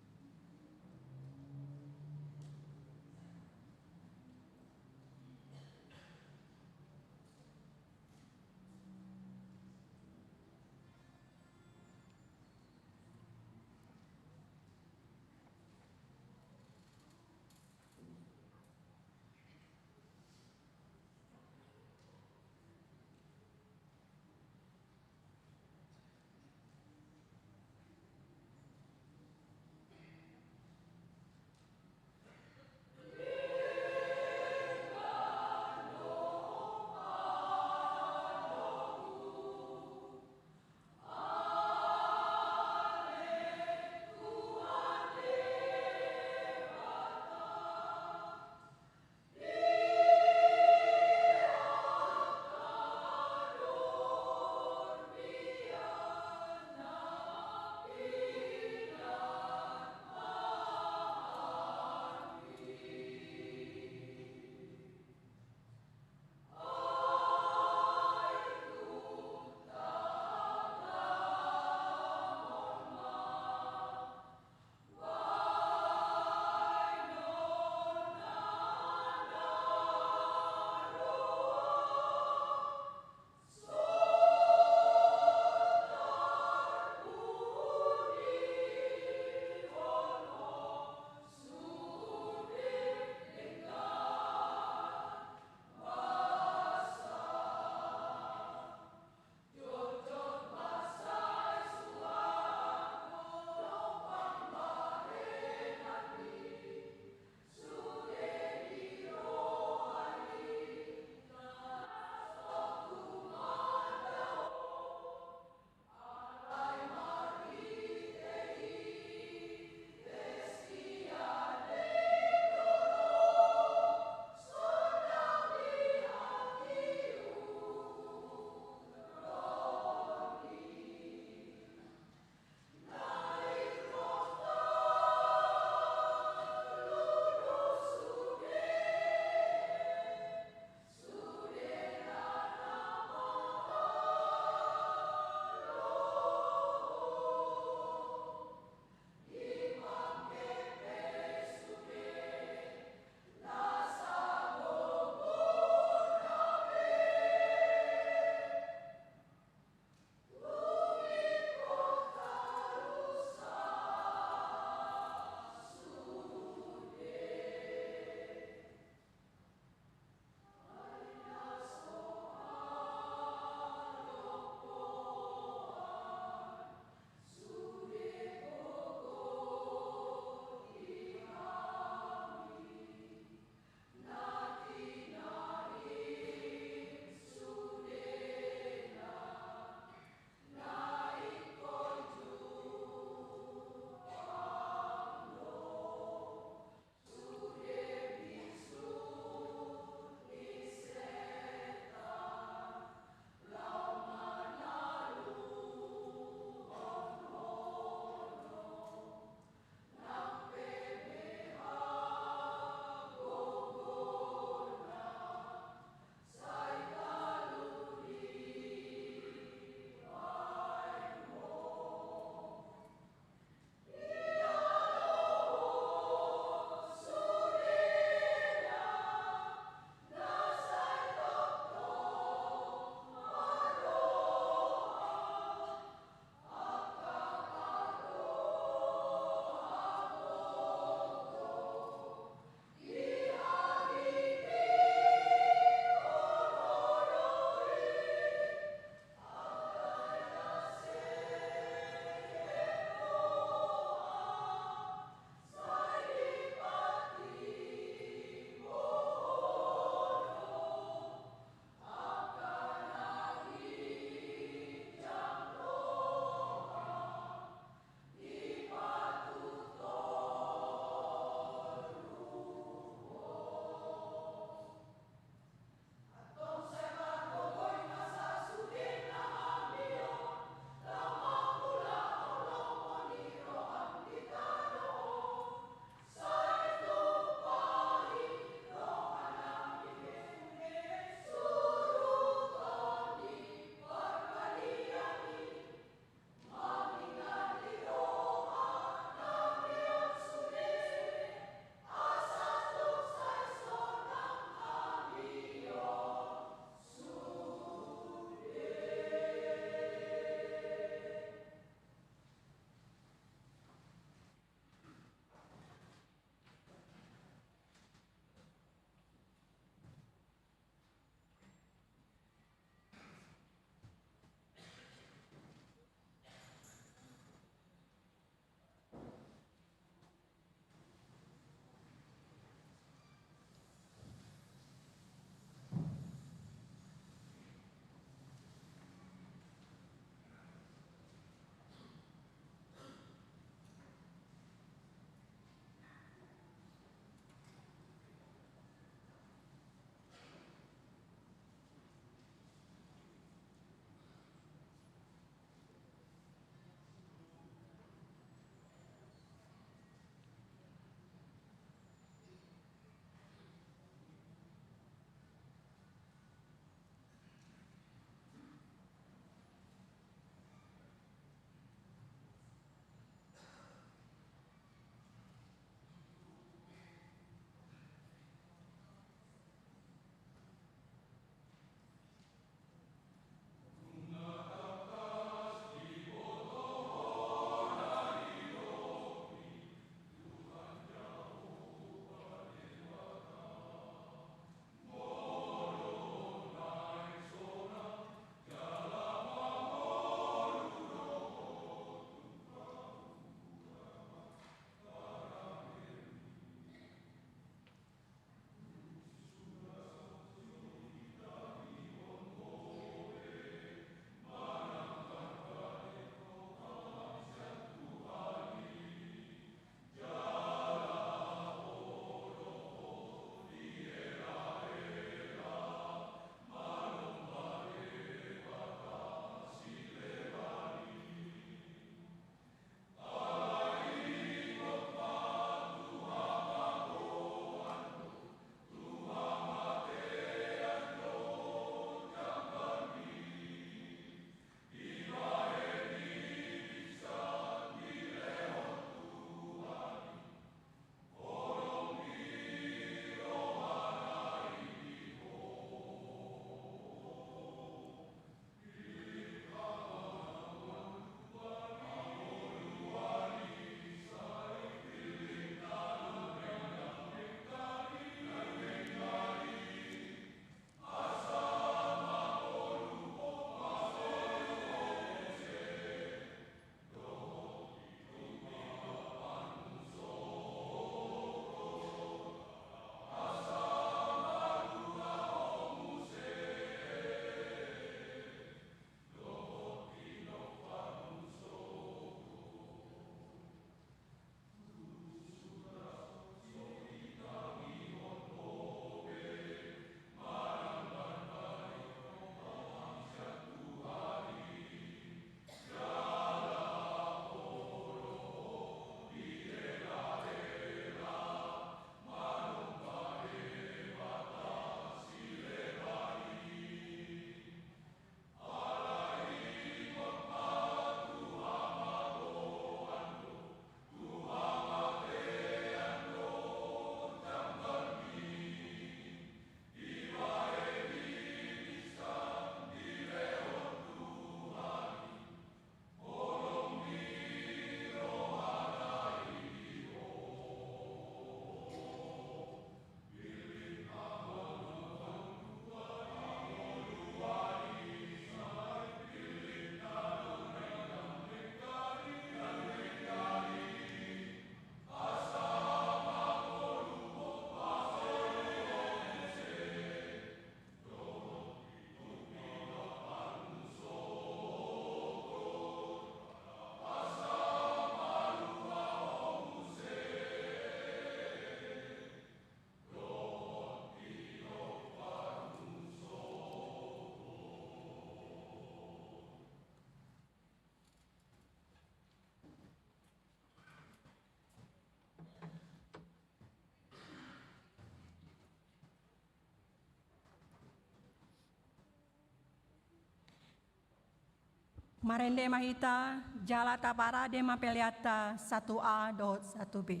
Marende ma hita, jala taparade ma peleanta satu A dohot satu B.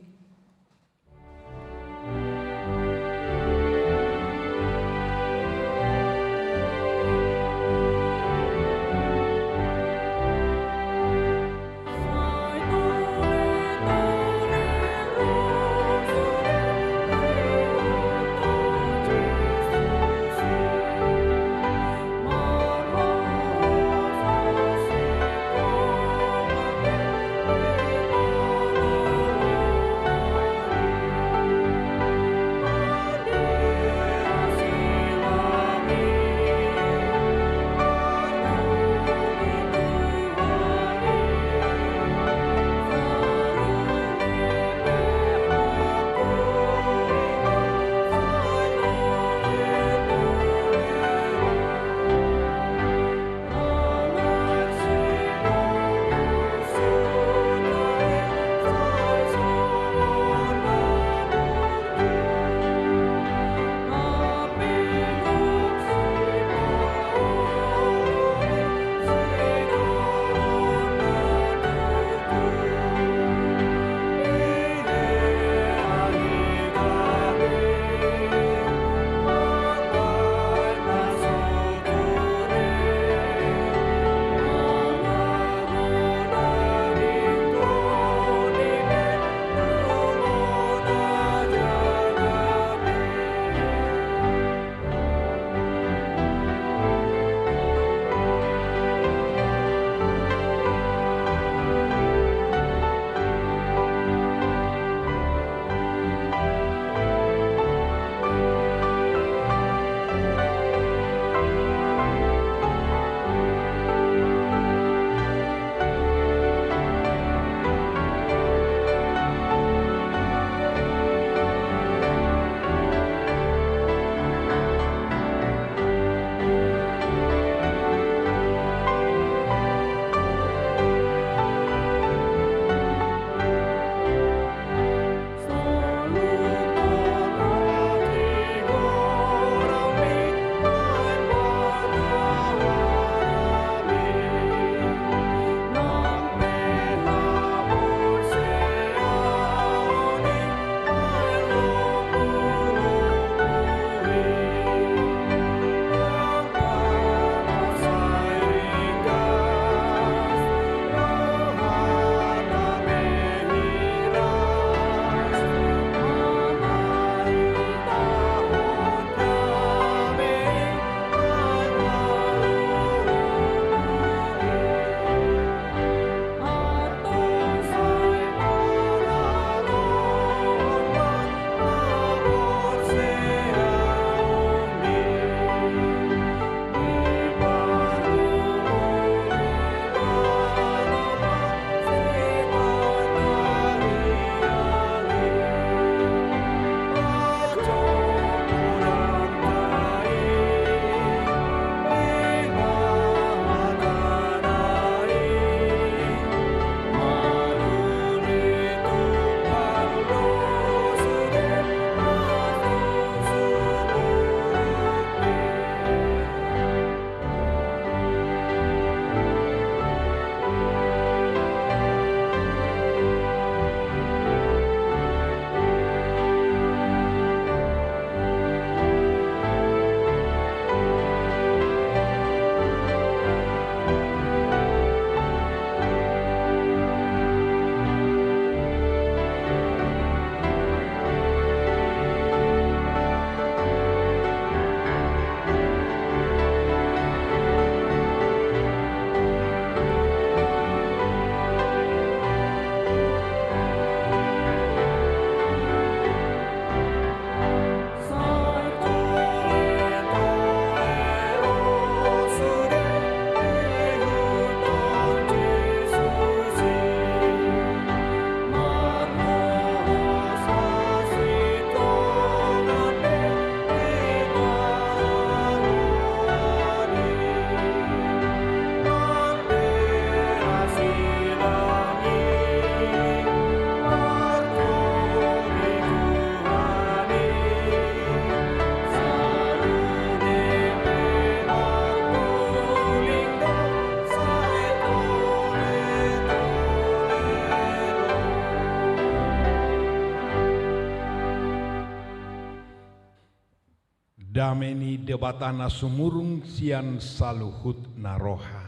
Dame ni Debata na sumurung sian saluhutna roha,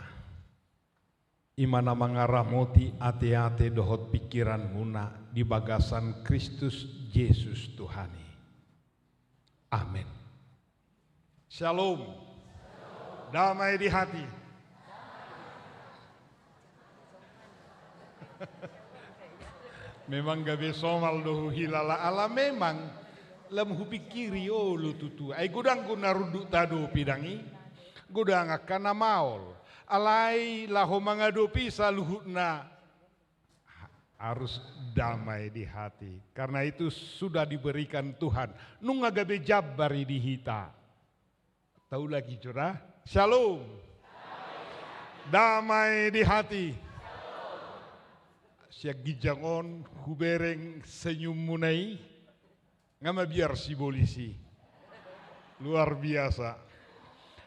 i ma na mangaramoti ateate dohot pingkiranmuna di bagasan Kristus Jesus Tuhan i. Amen. Shalom. Damai di hati. Memang gabe somal do huhilala ala memang lam hupingkiri olo tutu. Ai godang do na rundut tahadopi dang i. Godang angka na maol. Alai laho mangadopi saluhutna harus damai di hati. Karena itu sudah diberikan Tuhan. Nunga gabe jambar i di hita. Tahu lagi, saudara? Shalom. Damai di hati. Sian ginjang on hubereng senyummuna i. Nga mabiar sibolis i. Luar biasa.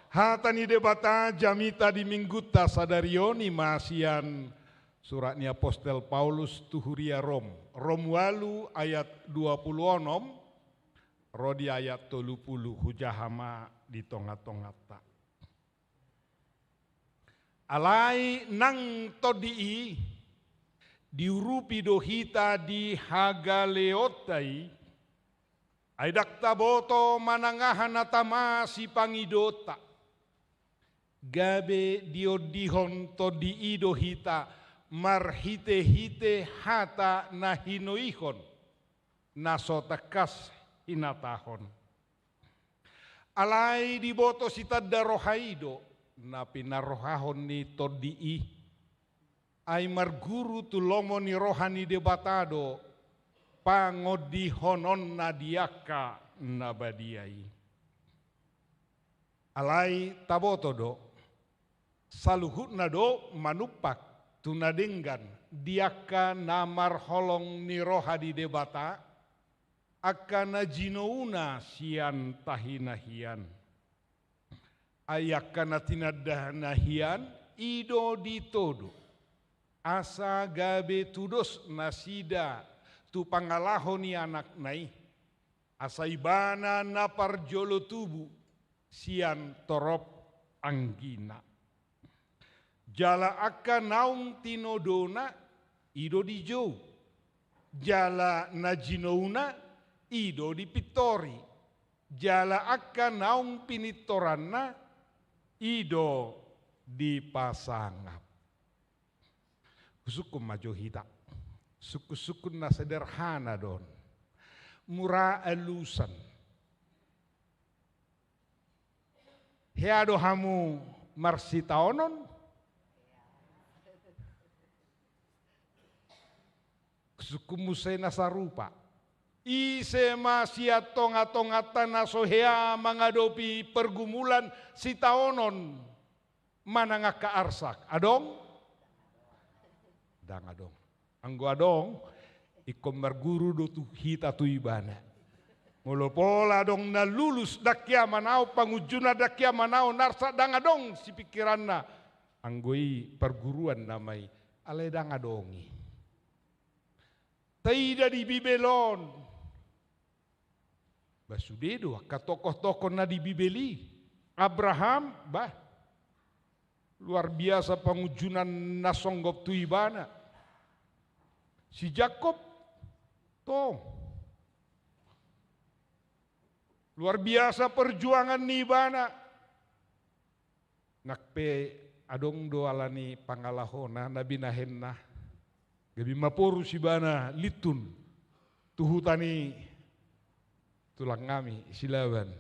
Hata ni Debata jamita di minggunta sadari on i ma sian surat ni apostel Paulus tu huria Rom. Rom ualu ayat dua pulu onom, ro di ayat tolu pulu, hujaha ma di tonga-tonganta. Alai nang tondi i, diurupi do hita di hagaleonta i, ai ndang taboto manang aha na tama sipangidoonta. Gabe diondihon tondi i do hita marhite-hite hata na hinoihon, na so tangkas hinatahon. Alai diboto sitanda roha i do na pinarohahon ni tondi i. Ai marguru tu lomo ni roha ni Debata do pangondihononna di angka na badia i. Alai taboto do, saluhutna do manumpak tu na denggan di angka na marholong ni roha ni Debata, angka na jinouna sian tahi na hian. Ai angka na tinandana hian i do ditodo, asa gabe tudos nasida tu pangalaho ni Anakna i, asa Ibana na parjolo tubu sian torop anggina. Jala angka naung tinodona i do dijou, jala na jinouna i do dipintori, jala angka naung pinintoranna i do dipasangap. Husungkun ma jo hita. Sungkun-sungkun na sederhana do on. Mura alusan. Hea do hamu marsitaonon? Sungkun muse na sarupa. Ise ma sian tonga-tonganta na so hea mangadopi pergumulan sitaonon manang angka arsak? Adong? Ndang adong. Anggo adong, ingkon marguru do tu hita tu ibana. Molo pola adong na lulus, ndang hea manaon pangunjunan, ndang hea manaon arsak, ndang adong sipingkiranna. Anggo i parguruan nama i, alai ndang adong i. Taida di Bibel on. Bah, sude do angka tokoh-tokoh na di Bibel i. Abraham, bah, luar biasa pangunjunan na songgop tu ibana. Si Jakob, tong, luar biasa perjuangan ni ibana. Nang pe adong do ala ni pangalahona na binahenna, gabe maporus ibana lintun tu huta ni tulang nami si Laban.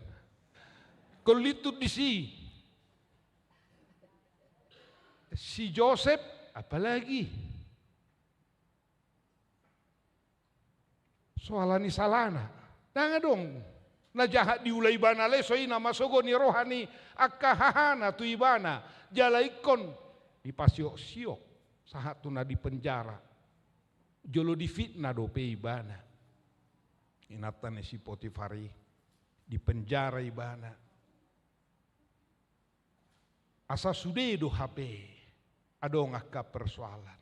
Ingkon lintun disi. Si Josep apalagi. So ala ni salana. Ndang adong na jahat diula ibana, alai so i na masogo ni roha ni angka hahana tu ibana. Jala ingkon dipasiok-siok sahat tu na di penjara. Jolo difitnah dope ibana. Inanta ni si Potifar i, di penjara ibana. Asa sude do hape adong angka persoalan.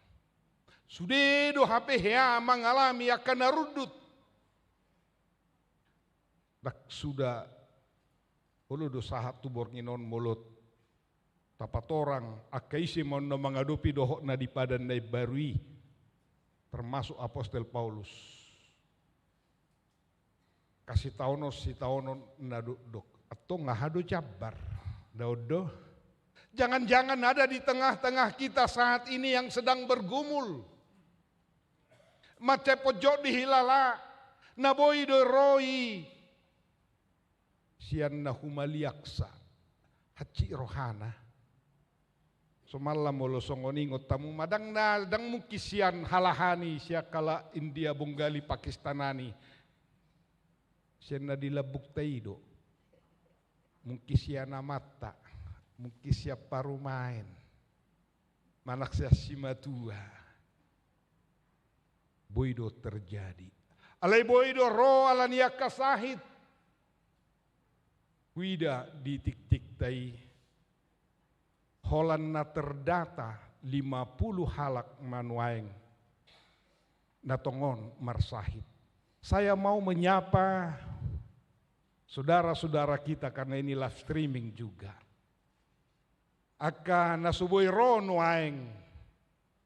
Sude do hape hea mangalami angka na rundut. Ndang suda Olo do sahat tu borngin on molo tapatorang angka ise ma on na mangadopi dohot na di padan na imbaru i, termasuk apostel Paulus. Kasitaonon, sitaonon na dokdok. Antong aha do jambar? Daon do. Jangan-jangan ada di tengah-tengah kita saat ini yang sedang bergumul. Mansai pojok dihilala, na boi do ro i sian na humaliangsa, hansit rohana. Somalna molo songon i, ingot hamu ma, ndang na, ndang mungkin sian halahan i, sian halak India, Bonggali, Pakistan an i. Sian na di lambungta i do. Mungkin sian amanta, mungkin sian parumaen. Manang sian simatua. Boi do terjadi. Alai boi do ro ala ni angka sahit. Huida di tiktikta i, holan na terdata lima puluh halak ma nuaeng na tongon marsahit. Saya mau menyapa saudara-saudara kita karena ini live streaming juga. Angka na so boi ro nuaeng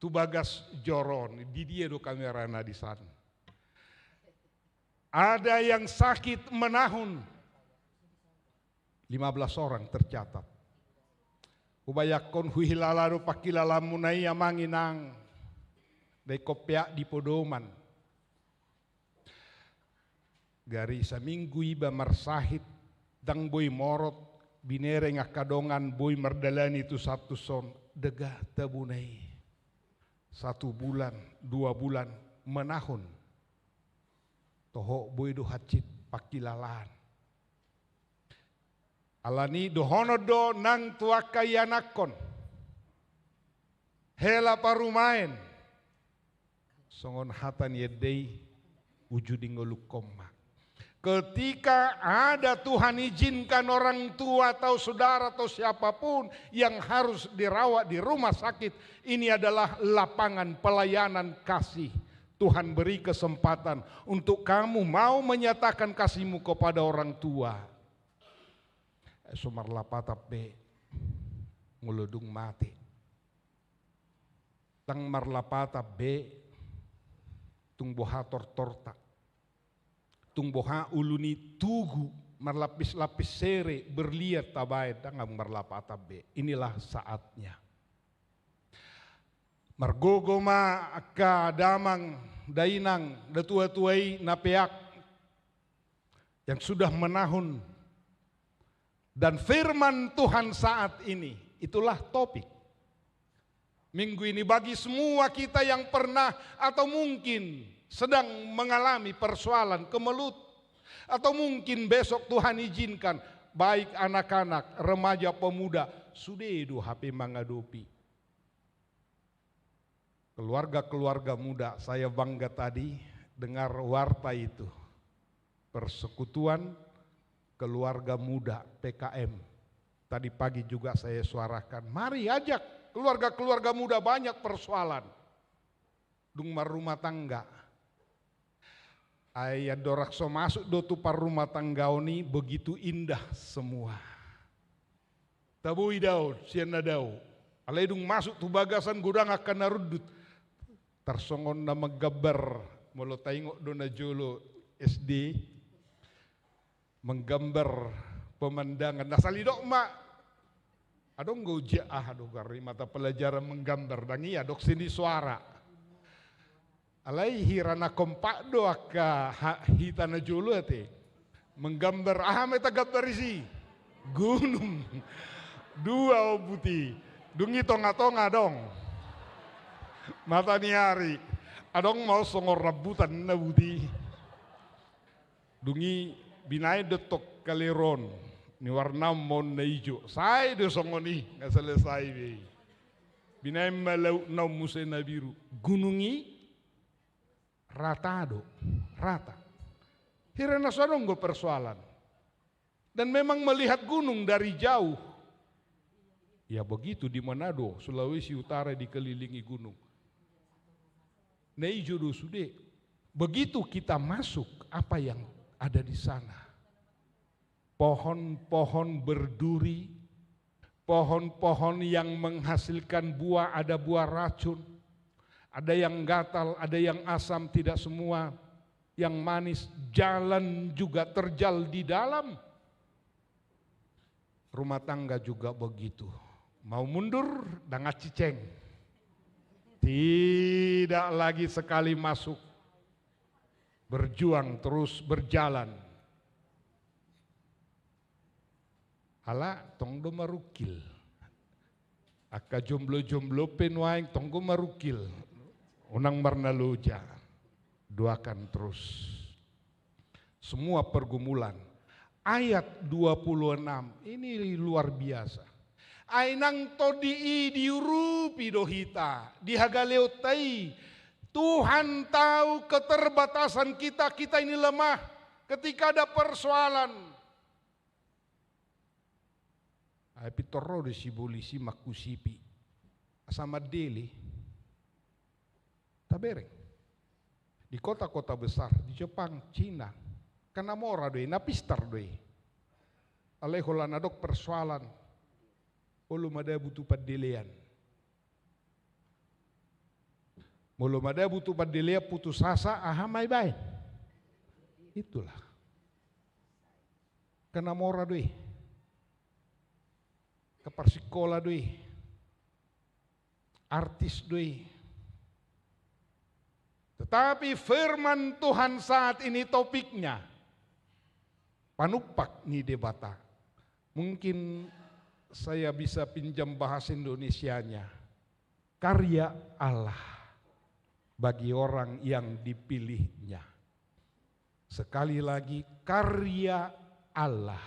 tu bagas joro on, di dia do kamerana di san. Ada yang sakit menahun, lima belas orang tercatat. Hubayangkon huhilala do pangkilalaanmuna i, amang inang, da ingkon peak di podoman. Gari saminggu iba marsahit, ndang boi morot, binereng angka dongan boi mardalani tu sahat tu son, dega tabuna i. Satu bulan, dua bulan, menahun. Toho boi do hansit pangkilalaan. Alani dohonon do nang tu angka ianakhon, hela parumaen, songon hata ni ende i, uju di ngolungkon ma. Ketika ada Tuhan izinkan orang tua atau saudara atau siapapun yang harus dirawat di rumah sakit, ini adalah lapangan pelayanan kasih. Tuhan beri kesempatan untuk kamu mau menyatakan kasihmu kepada orang tua. So marlapatan be molo dung mate. Ndang marlapatan be tung boha tortorta, tung boha ulu ni tugu, marlapis-lapis sere, berlian tabaen, ndang marlapatan be. Inilah saatnya. Margogo ma angka damang, dainang, datua-tua i na peak yang sudah menahun. Dan firman Tuhan saat ini, itulah topik minggu ini bagi semua kita yang pernah atau mungkin sedang mengalami persoalan kemelut, atau mungkin besok Tuhan izinkan, baik anak-anak, remaja, pemuda, sude do hape mangadopi. Keluarga-keluarga muda, saya bangga tadi dengar warta itu. Persekutuan Keluarga Muda P K M. Tadi pagi juga saya suarakan, mari ajak keluarga-keluarga muda, banyak persoalan. Dung marrumah tangga. Ai andorang so masuk do tu parrumatanggaon i, begitu indah semua. Tabo i dao, sian na dao. Alai dung masuk tu bagasan godang angka na rundut. Tarsongon na manggambar, molo taingot do na jolo S D, manggambar pemandangan. Na salidok ma, adong do ujian aha do gari mata pelajaran manggambar, ndang i, adong seni suara. Alai hira na kompak do angka ha-, hita na jolo ate. Manggambar, aha ma tagambar disi? Gunung. Dua ombut i. Dung i tonga-tonga adong mata ni ari. Adong ma on songon rambutan na buti. Dung i binaen do tong kaleron ni warna on ma on na ijo. Sae do songon i, nga selesai be i. Binaen ma laut na on muse na biru. Gunung i rata do, rata. Hira na so adong do persoalan. Dan memang melihat gunung dari jauh. Ya begitu di Manado, Sulawesi Utara dikelilingi gunung. Na ijo do sude. Begitu kita masuk, apa yang ada di sana? pohon-pohon berduri, pohon-pohon yang menghasilkan buah, ada buah racun, ada yang gatal, ada yang asam, tidak semua yang manis, jalan juga terjal di dalam. Rumah tangga juga begitu. Mau mundur, dang anciceng. Tidak lagi sekali masuk. Berjuang terus berjalan. Ala tong do marungkil. Angka jomblo-jomblo pe nuaeng tong do marungkil. Unang marnaloja. Doakan terus. Semua pergumulan. Ayat dua puluh enam ini luar biasa. Ai nang tondi i diurupi do hita, di hagaleonta i. Tuhan tahu keterbatasan kita, kita ini lemah. Ketika ada persoalan, ai pintor ro do si polisi mangkusipi. Asa mandele. Tabereng. Di kota-kota besar, di Jepang, Cina, kan na mora do i, na pistar do i. Alai holan adong persoalan, olo madabu tu pandelean. Molo madabu tu pandelean putus asa, aha ma ibaen? Itulah. Kan na mora do i. Kaparsikola do i. Artis do i. Tetapi firman Tuhan saat ini topiknya panumpak ni Debata. Mungkin saya bisa pinjam bahasa Indonesianya. Karya Allah bagi orang yang dipilihnya. Sekali lagi, karya Allah.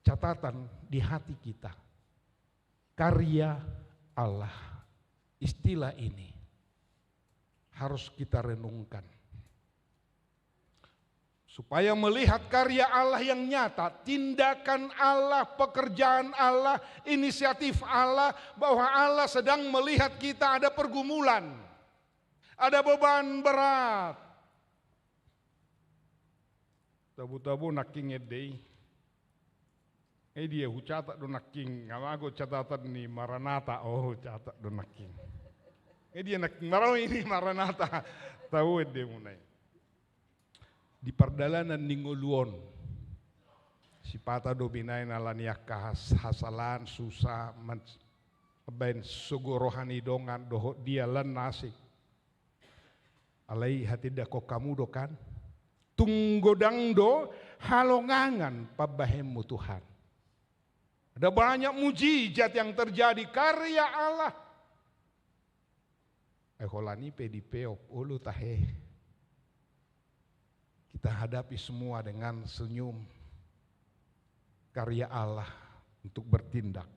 Catatan di hati kita. Karya Allah. Istilah ini harus kita renungkan. Supaya melihat karya Allah yang nyata, tindakan Allah, pekerjaan Allah, inisiatif Allah, bahwa Allah sedang melihat kita ada pergumulan, ada beban berat. Tabo-tabo nangkin ende i. Eh, dia hucatat do nangkin, nga mago catatan ni Maranata, oh, catat do nangkin. Eh, dia nangkin, marau ini Maranata. Tabo ende muna i. Di pardalanan ni ngolu on, sipata do binaen ala ni angka has-, hasalaan, susa, man-, baen sogo roha ni dongan, dohot dia lan na asing. Alai hatindangkon hamu do kan? Tung godang do halongangan pambahenmu Tuhan. Ada banyak mujizat yang terjadi, karya Allah. Eh, holan i pe dipeop, olo tahe. Kita hadapi semua dengan senyum. Karya Allah untuk bertindak.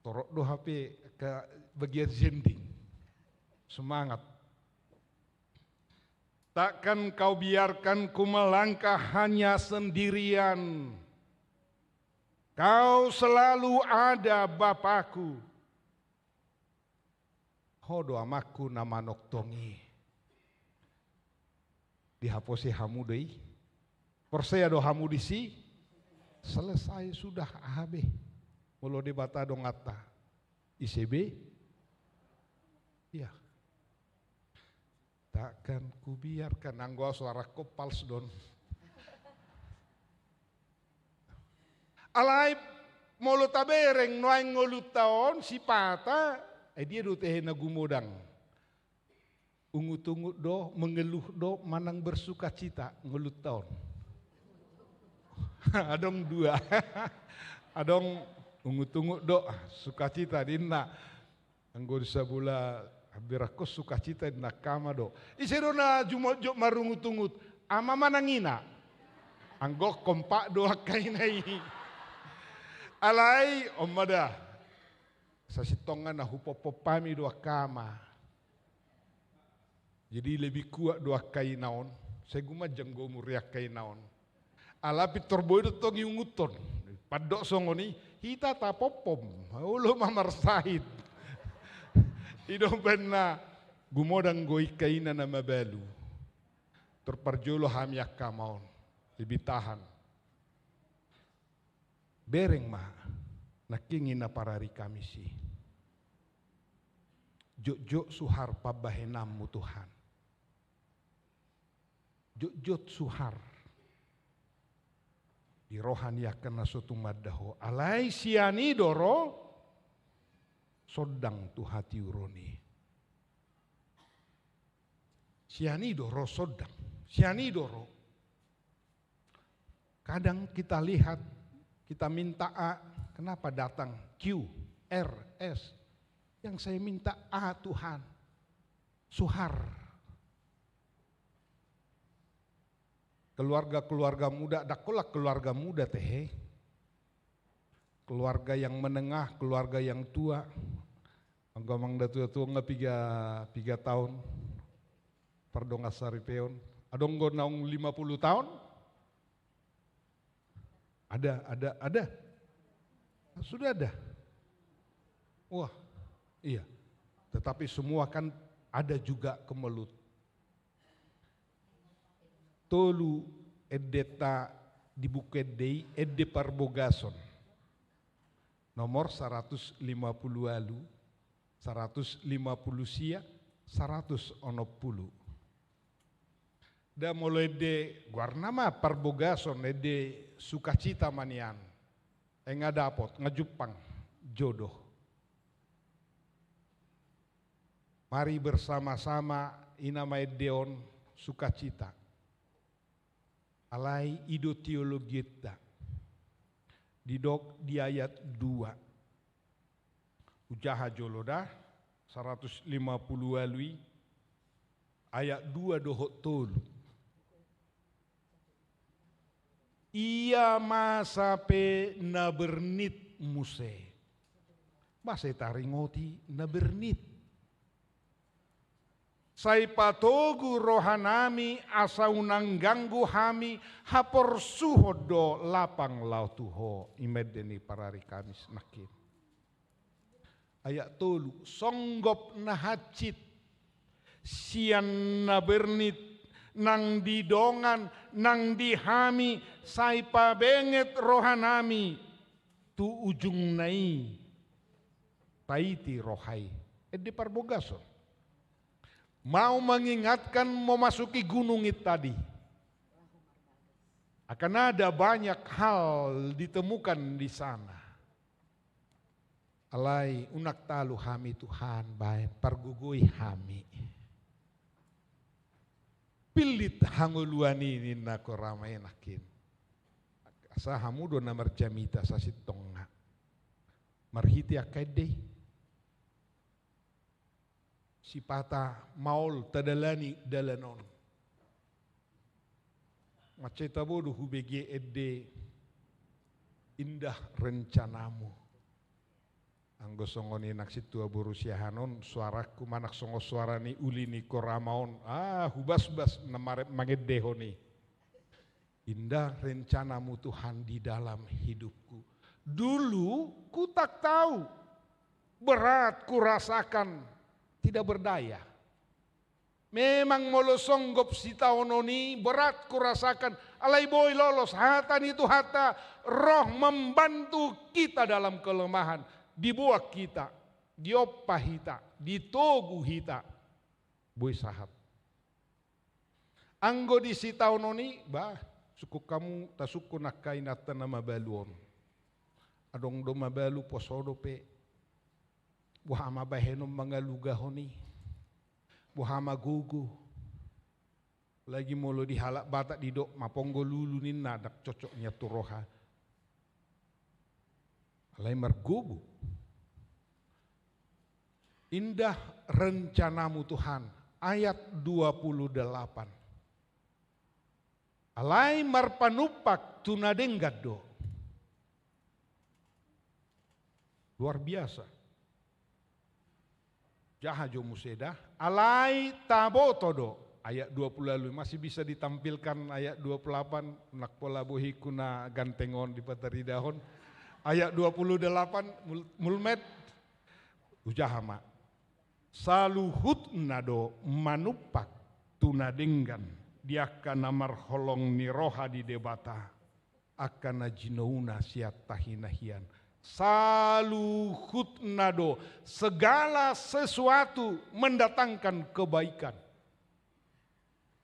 Torop do hape ke bagian zending. Semangat. Takkan kau biarkan ku melangkah hanya sendirian. Kau selalu ada, Bapakku. Ho do amangku na manongtong i. Dihapose hamu do i. Porsea do hamu disi. Selesai sudah, aha be. Molo Debata donganta, ise be? Iya. Takkan kubiarkan, anggo au suarangkon fals do on. Alai molo tabereng nuaeng ngolunta on, sipata, eh, dia do tehe na gumodang. Ungut-ungut do, mengeluh do, manang bersukacita ngolunta on. Adong dua. Adong ungut-ungut do, sukacita ninna. Anggo di sabola berangkon sukacita ninna angka ama do. Ise do na jumotjot marungut-ungut? Ama manang ina? Anggo kompak do angka ina i. Alai on ma da. Sasintongna na hupompom hami do angka ama. Jadi lebih kuat do angka ina on. Sai gumanjang do umur ni angka ina on. Ala pintor boi do tong i unguthon. Pandok songon i, hita tapompom. Olo ma marsahit. I do umbahen na gumodang do angka ina na mabalu. Tor parjolo hami angka ama on. Lebih tahan. Bereng ma nangkin i na parari Kamis i. Jotjot suhar pambahenanmu Tuhan. Jotjot suhar di roha ni angka na so tumanda Ho. Alai sian i do ro sondang tu hatiuron i. Sian i do ro sondang. Sian i do ro. Kadang kita lihat, kita minta A, kenapa datang Q, R, S? Yang saya minta A, Tuhan. Suhar. Keluarga-keluarga muda, ndang holan keluarga muda tehe. Keluarga yang menengah, keluarga yang tua. Anggo amang datua-tua nga piga, piga taon pardongan saripeon. Adong do naung lima puluh taon? Ada, ada, ada. Sudah ada. Wah, iya. Tetapi semua kan ada juga kemelut. Tolu endenta di buku ende i, Ende Parbogason. Nomor saratus lima pulu ualu, saratus lima pulu sia, saratus onom pulu. Da molo ende goarna ma Parbogason, ende sukacita ma nian. Ai nga dapot, nga jumpang jodoh. Mari bersama-sama, i na ma ende on sukacita. Alai i do teologianta. Didok di ayat dua. Hujaha jolo da, saratus lima pulu ualu i, ayat dua dohot tolu. Ia masa pe na bernit muse. Masa taringoti na bernit. Sai patogu rohanami asa unang ganggu hami, haporsuhon do lapang laho tu Ho. I ma ende ni parari Kamis nangkin. Ayat tolu, songgop na hansit sian na bernit nang di dongan nang di hami, sai pabenget rohanami tu ujungna i. Paiti roha i. Ende Parbogason. Mau mengingatkan memasuki gunung itu tadi. Akan ada banyak hal ditemukan di sana. Alai unang talu hami Tuhan, baen pargogoi hami. Pillit hangoluan i ninna korama i nangkin. Asa hamu do na marjamita sasintongna. Marhite angka ende i. Sipata maol tadalani dalan on. Mansai tabo do hubege ende indah rencanamu. Anggo songon i nang sintua boru siahaan on, suaraku manang songon suara ni uli ni korama on. Ah, hubasbas na mare-, mangendehon i. Indah rencanamu Tuhan di dalam hidupku. Dulu ku tak tahu, berat kurasakan, tidak berdaya. Memang molo songgop sitaonon i berat kurasakan, alai boi lolos, hata ni Tuhanta roh membantu kita dalam kelemahan, diboan hita, diompa hita, ditogu hita, boi sahat. Anggo di sitaonon i, bah, sungkun hamu, tasungkun angka inanta na mabalu on. Adong do mabalu poso dope. Boha ma bahenon mangalugahon i. Boha ma gogo. Lagi molo di halak Batak didok maponggol ulu ninna, ndang cocok nian tu roha. Alai margogo. Indah rencanamu Tuhan, ayat dua puluh delapan. Alai marpanumpak tu na denggan do. Luar biasa. Jaha jo muse da. Alai taboto do. Ayat dua puluh lalu masih bisa ditampilkan ayat dua puluh delapan, nang pola bohingku na ganteng on dipataridahon. Ayat dua puluh delapan mul-, mulmet. Hujaha ma. Saluhutna do manumpak tu na denggan di angka na marholong ni roha di Debata, angka na jinouna sian tahi na hian. Saluhutna do, segala sesuatu mendatangkan kebaikan.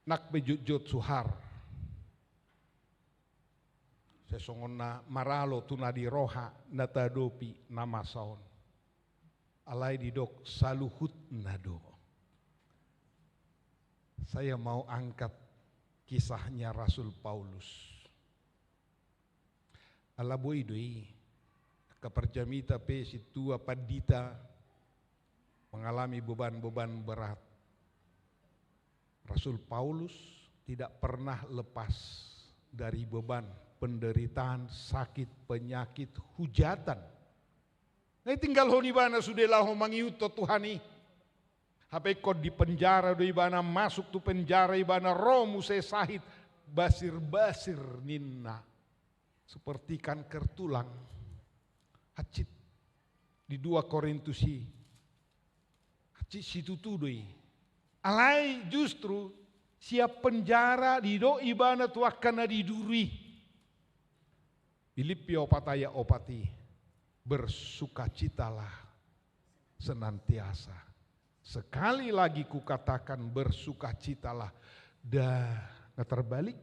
Nang pe jotjot suhar. Sai songon na maralo tu na di roha na taadopi na masa on. Alai didok saluhutna do. Saya mau angkat kisahnya Rasul Paulus. Ala boi do i, angka parjamita pe sintua pandita mengalami beban-beban berat. Rasul Paulus tidak pernah lepas dari beban penderitaan, sakit, penyakit, hujatan. Nga tinggalhon ibana sude laho mangihuthon Tuhan i. Hape ingkon di penjara do ibana, masuk tu penjara ibana, ro muse sahit, basir-basir ninna. Seperti kanker tulang. Hansit di dua Korintus i. Hansit situtu do i. Alai justru sian penjara didok ibana tu angka na di duru i. Pilippi opat ayat opat i. Bersukacitalah senantiasa. Sekali lagi kukatakan bersukacitalah. Dah, nga terbalik.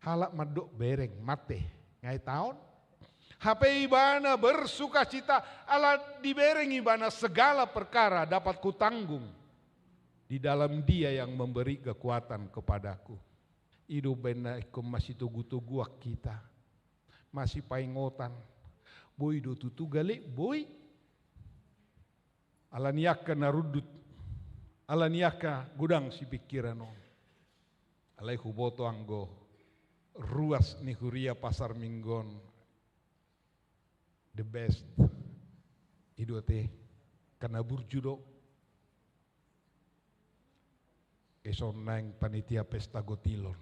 Halak mandok bereng, mate, nga i taon. Hape ibana bersukacita, ala dibereng ibana segala perkara dapat kutanggung di dalam Dia yang memberi kekuatan kepadaku. I do umbaen na ingkon masitogu-toguan hita. Masipaingotan. Boi do tutu gale, boi. Ala ni angka na rundut, ala ni angka godang sipingkiran on. Alai huboto anggo ruas ni huria Pasar Minggu on the best. I do ate, angka na burju do. Ison naeng panitia pesta gotilon.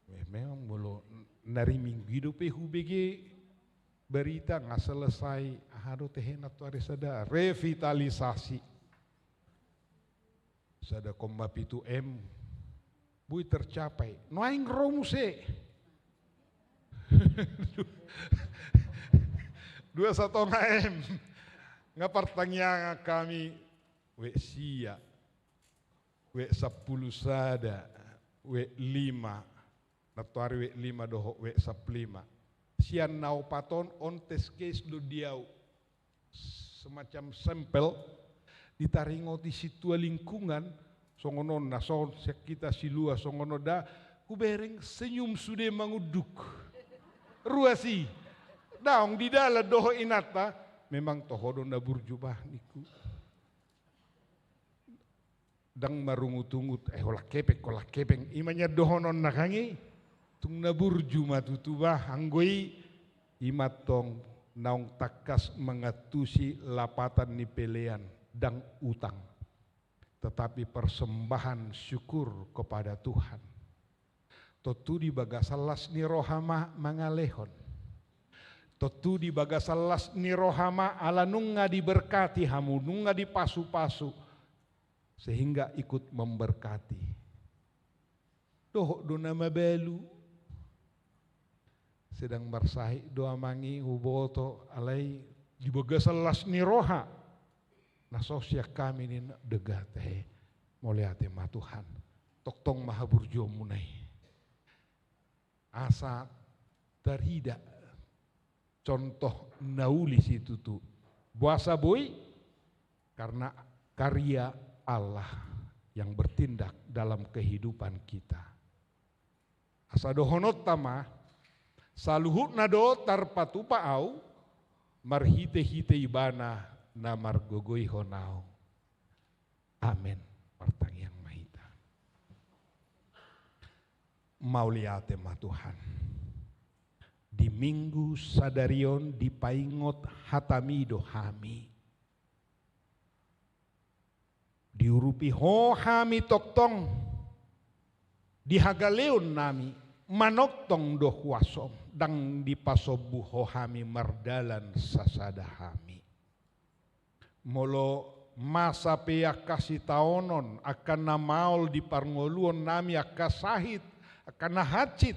Eh, memang molo n-, na riminggu i dope hubege berita nga selesai, aha do tehena tu ari sada revitalisasi. Sada koma pitu M boi tercapai. Nuaeng ro muse. Dua satonga M. Nga partangiangan hami wek sia. Wek sampulu sada, wek lima, nantoari wek lima dohot wek sampulu lima. Sian na opat on, on test case do di au. Semacam sampel, ditaringoti sintua lingkungan, songon on na son, sian hita silua, songon on da, hubereng senyum sude mangunduk. Ruas i, daong di dalan dohot inanta, memang toho do na burju bah ningku. Ndang marungut-ungut, eh, holan hepeng, holan hepeng. I ma nian dohononna kan i, tung na burju ma tutu bah, anggo i, i ma tong naung tangkas mangantusi lapatan ni pelean, ndang utang. Tetapi persembahan syukur kepada Tuhan. Tontu di bagasan las ni roha ma mangalehon. Tontu di bagasan las ni roha ma ala nunga diberkati hamu, nunga dipasu-pasu. Sehingga ikut memberkati. Dohot do na mabalu. Sedang marsahit do amang i huboto alai di bagasan las ni roha. Na so sian hami ninna dega tahe. Mauliate ma Tuhan. Tongtong ma haburjuonmuna i. Asa tarida contoh na uli situtu. Boasa boi? Karena karya Allah yang bertindak dalam kehidupan kita. Asa dohononta ma, saluhutna do tarpatupa au, marhite-hite Ibana na margogoihon au. Amen. Martangiang ma hita. Mauliate ma Tuhan. Di Minggu sadari on dipaingot hataMi do hami. Diurupi Ho hami tongtong di hagaleonnami, manongtong do huasoM, ndang dipasombu Ho hami mardalan sasada hami. Molo Masa pe angka sitaonon, angka na maol di parngoluon nami, angka sahit, angka na hansit,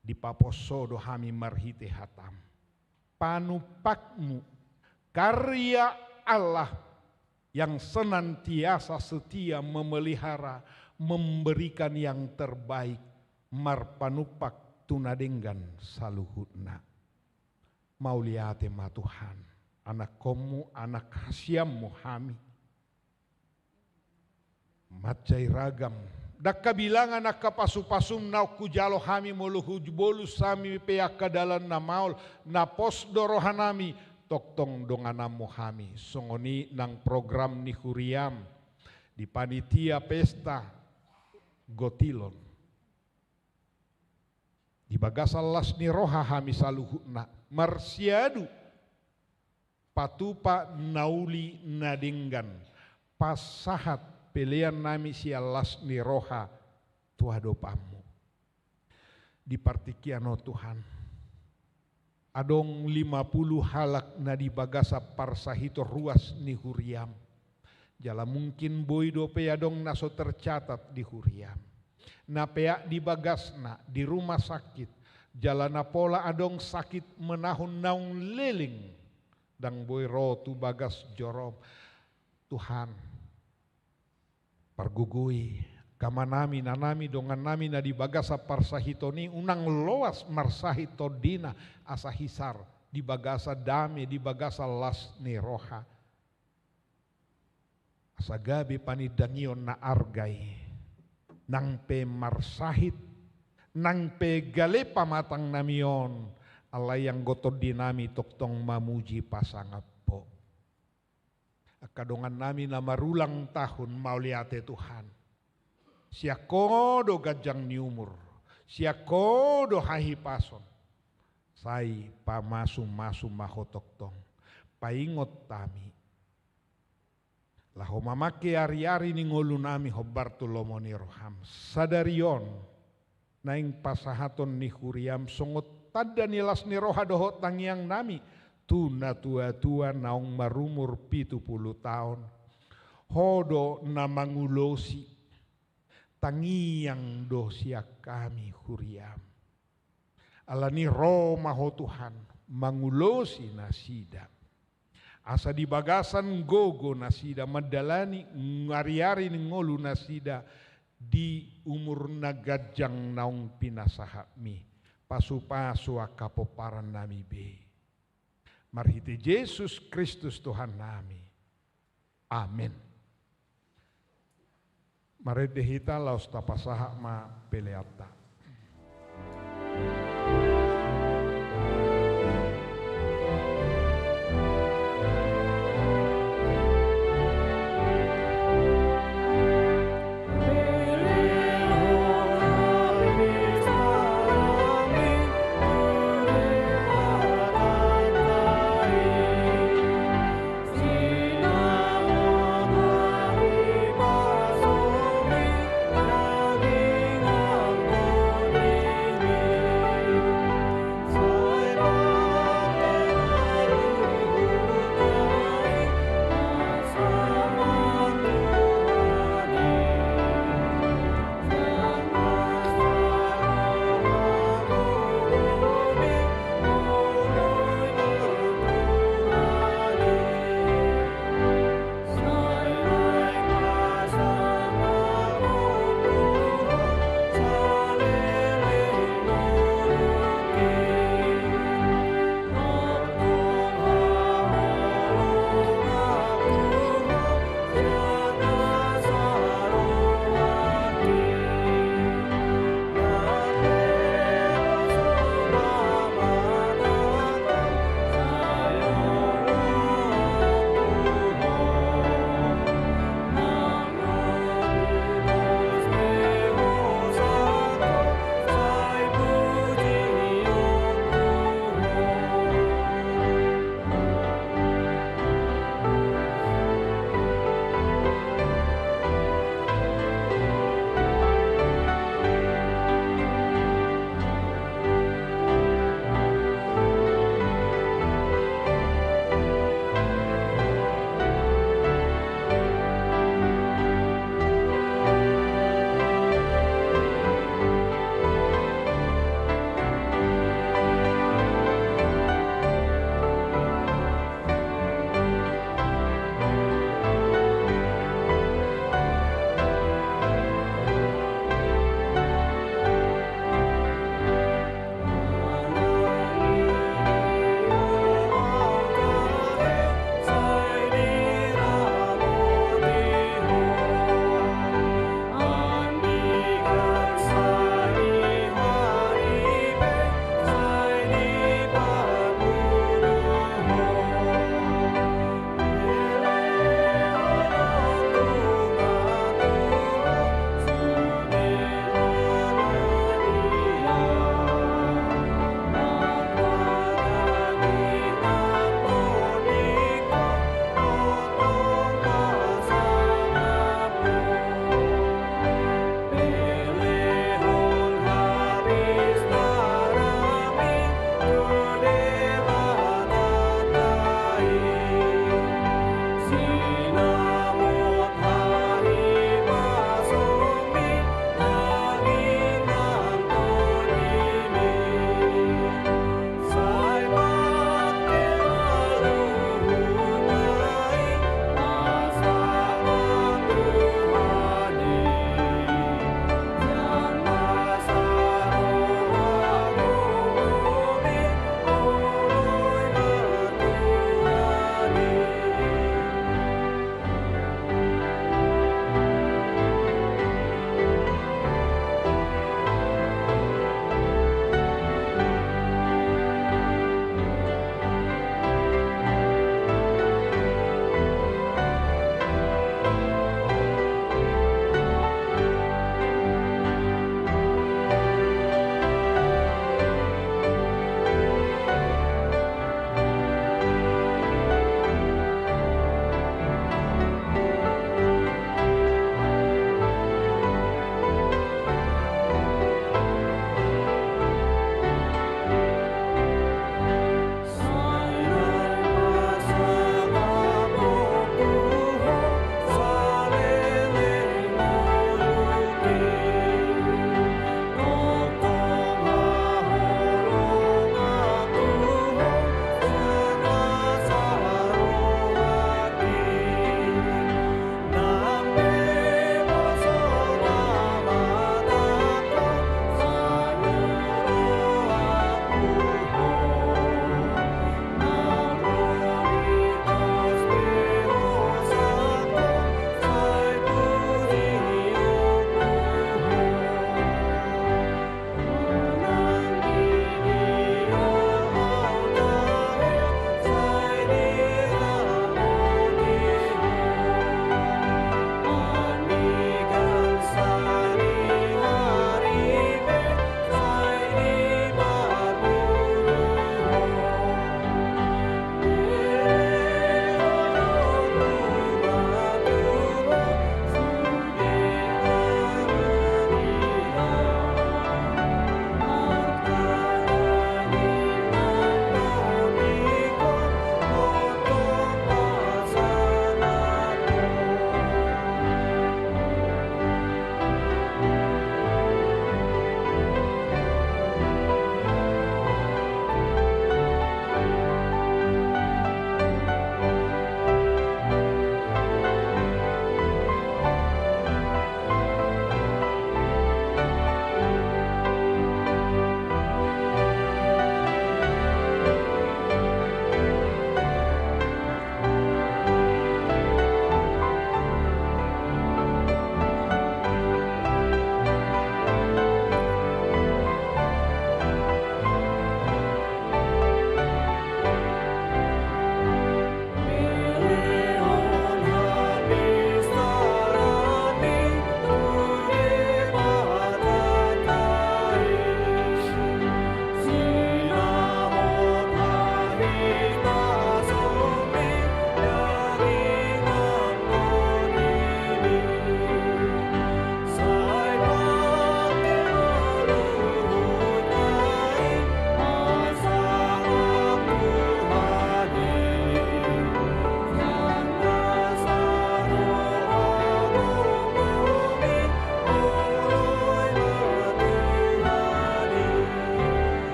dipapos Ho do hami marhite hataM. PanumpakMu, karya Allah yang senantiasa setia memelihara, memberikan yang terbaik, marpanumpak tu na denggan saluhutna. Mauliate ma Tuhan, anakkonMu, anak hasianMu hami. Mansai ragam, ndang habilangan angka pasupasuM naung hujalo hami molo hubolus hami pe angka dalan na maol, na pos do rohanami, tongtong dongananMu hami. Songon i nang program ni huriaM di panitia pesta gotilon. Di bagasan las ni roha hami saluhutna marsiadu patupa na uli na denggan, pasahat pelean nami sian las ni roha tu adopanMu. Di partingkian on Tuhan, adong lima pulu halak na di bagasan parsahiton ruas ni huriaM. Jala mungkin boi dope adong na so tercatat di huriaM. Na peak di bagasna, di rumah sakit, jala na pola adong sakit menahun naung leleng, ndang boi ro tu bagas joroM. Tuhan, pargogoi angka amanami, inanami, dongannami na di bagasan parsahiton i, unang loas marsahit tondina, asa hisar di bagasan dame, di bagasan las ni roha. Asa gabe panindangion na arga i, nang pe marsahit, nang pe gale pamatangnami on, alai anggo tondinami tongtong mamuji pasangap Ho. Angka dongannami na marulang tahun, mauliate Tuhan. Sian Ho do ganjang ni umur, sian Ho do hahipason. Sai pamasumasu ma Ho tongtong. Paingot hami, laho mamangke ariari ni ngolunami hombar tu lomo ni rohaM. Sadari on, naeng pasahaton ni huriaM songon tanda ni las ni roha dohot tangiangnami tu natuatua naung marumur pitu pulu taon. Ho do na mangulosi, tangiang do sian hami huriaM. Alani i ro ma Ho Tuhan, mangulosi nasida. Asa di bagasan gogo nasida mandalani ariari ni ngolu nasida di umur na ganjang naung pinasahatMi. Pasupasu angka pomparan nami be. Marhite Jesus Kristus Tuhannami. Amen. Marende hita laos tapasahat ma peleanta.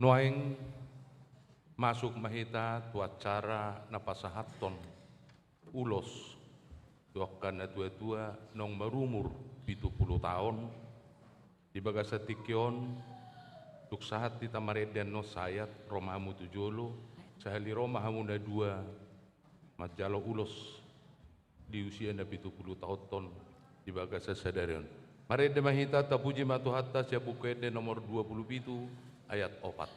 Nuaeng masuk ma hita tu acara na pasahathon ulos tu angka na tua-tua naung marumur pitu pulu taon. Di bagasan tingki on, tung sahat hita marende annon sayat, ro ma hamu tu jolo, sahali ro ma hamu na dua manjalo ulos di usia na pitu pulu taonhon di bagasan sadari on. Marende ma hita, tapuji ma Tuhanta, sian Buku Ende nomor dua pulu pitu ayat opat.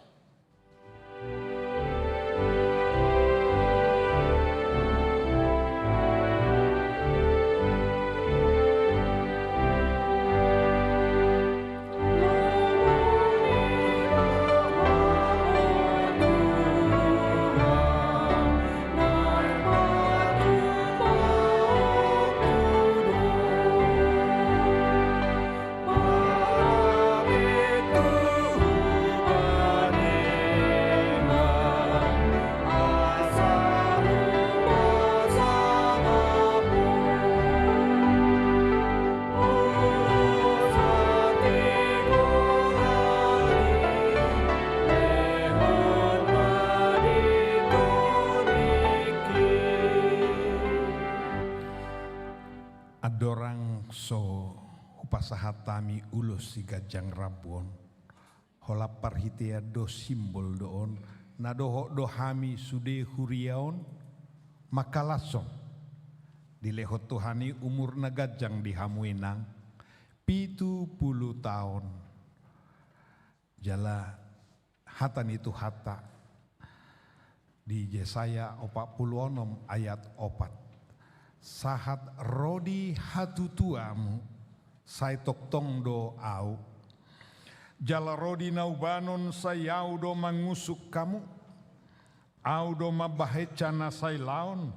Andorang so hupasahat hami ulos siganjang rambu on, holan parhitean do, simbol do on, na dohot do hami sude huria on mangkalashon. Dilehon Tuhan i umur na ganjang di hamu inang, pitu pulu taon. Jala hata ni Tuhanta di Jesaya opat pulu onom ayat opat. Sahat ro di hatutuamu, sai tongtong do Ahu. Jala ro di na ubanon, sai Ahu do mangusuk hamu. Ahu do mambahensa na sailaon,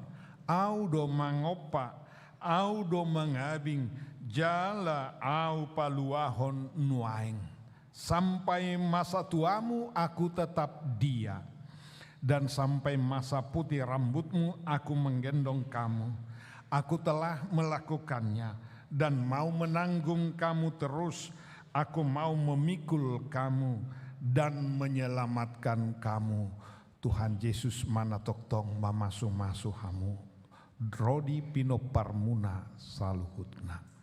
Ahu do mangompa, Ahu do mangabing, jala Ahu paluahon nuaeng. Sampai masa tuamu Aku tetap dia, dan sampai masa putih rambutmu Aku menggendong kamu. Aku telah melakukannya dan mau menanggung kamu terus. Aku mau memikul kamu dan menyelamatkan kamu. Tuhan Jesus ma na tongtong mamasumasu hamu ro di pinomparmuna saluhutna.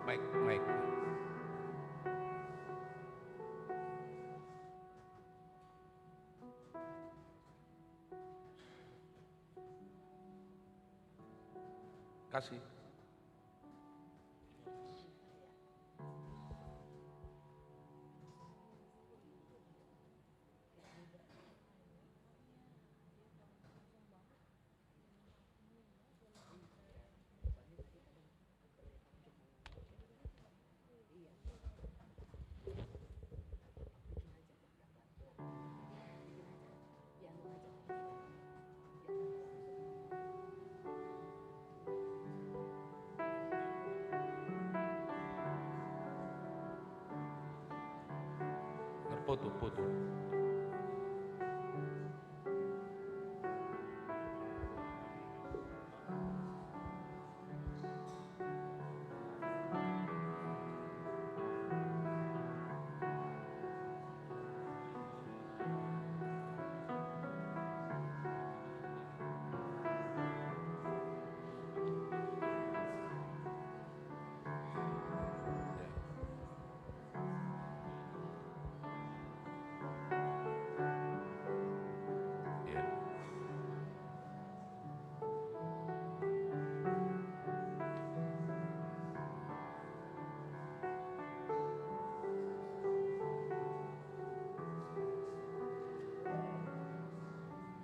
Baik, baik. Kasih. Foto, foto.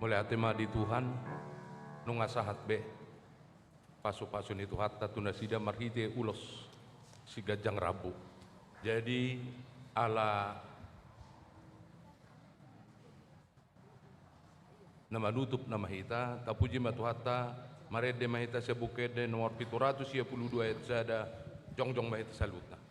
Mauliate ma di Tuhan, nunga sahat be pasu-pasu ni Tuhanta tu nasida marhite ulos siganjang rambu. Jadi, ala na manutup nama hita, tapuji ma Tuhanta, marende ma hita sian Buku Ende nomor pitu ratus sia pulu dua ayat sada, jongjong ma hita saluhutna.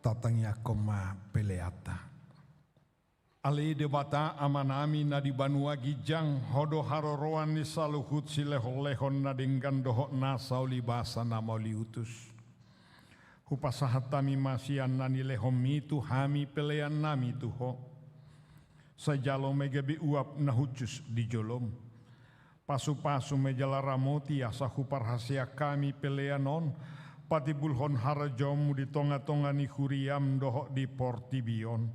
Tatangiangkon ma peleanta. Ale Debata Amanami na di banua ginjang, Ho do haroroan ni saluhut silehon-lehon na denggan dohot nasa ulibasa na mauliutus. Hupasahat hami ma sian na nilehonMi tu hami peleannami tu Ho. Sai jalo ma i gabe uap na hushus di joloM. Pasu-pasu ma i jala ramoti asa huparhaseang hami pelean on patimbulhon harajaonMu di tonga-tonga ni huriaM dohot di portibi on.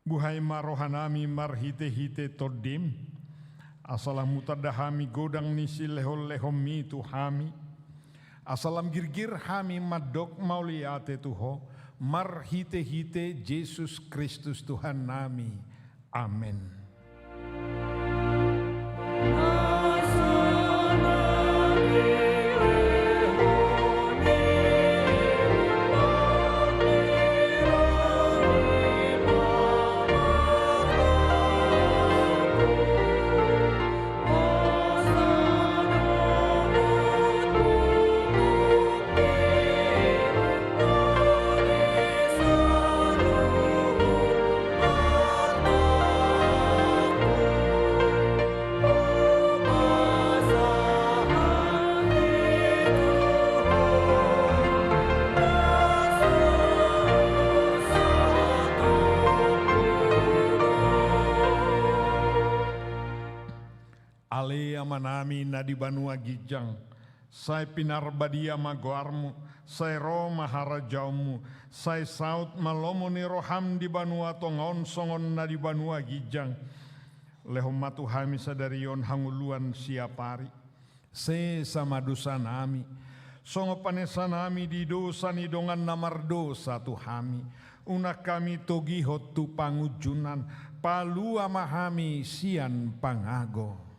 Buhai ma rohanami marhite-hite TondiM, asa lam hutanda hami godang ni silehon-lehonMi tu hami, asa lam girgir hami mandok mauliate tu Ho, marhite-hite Jesus Kristus Tuhannami. Amen. Ale Amanami na di banua ginjang, sai pinarbadia ma goarMu, sai ro ma harajaonMu, sai saut ma lomo ni rohaM di banua tonga on songon na di banua ginjang. Lehon ma tu hami sadari on hangoluan siapari. Sesa ma dosanami, songon panesanami di dosa ni dongan na mardosa tu hami. Unang hami togihon tu pangunjunan, palua ma hami sian pangago.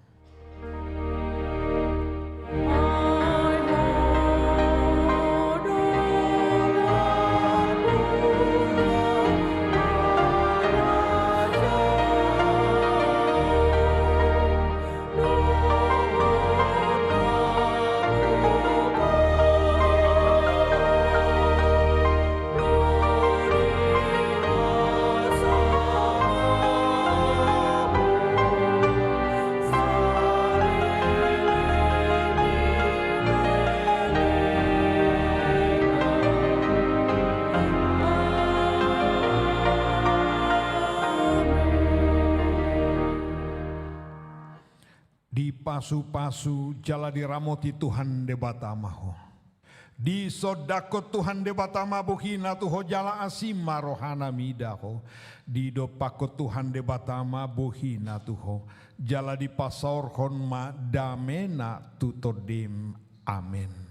Dipasu-pasu jala diramoti Tuhan Debata ma ho. Disondangkon Tuhan Debata ma bohina tu ho jala asi ma rohana mida ho. Didompakkon Tuhan Debata ma bohina tu ho jala dipasaorhon ma damena tu tondim. Amen.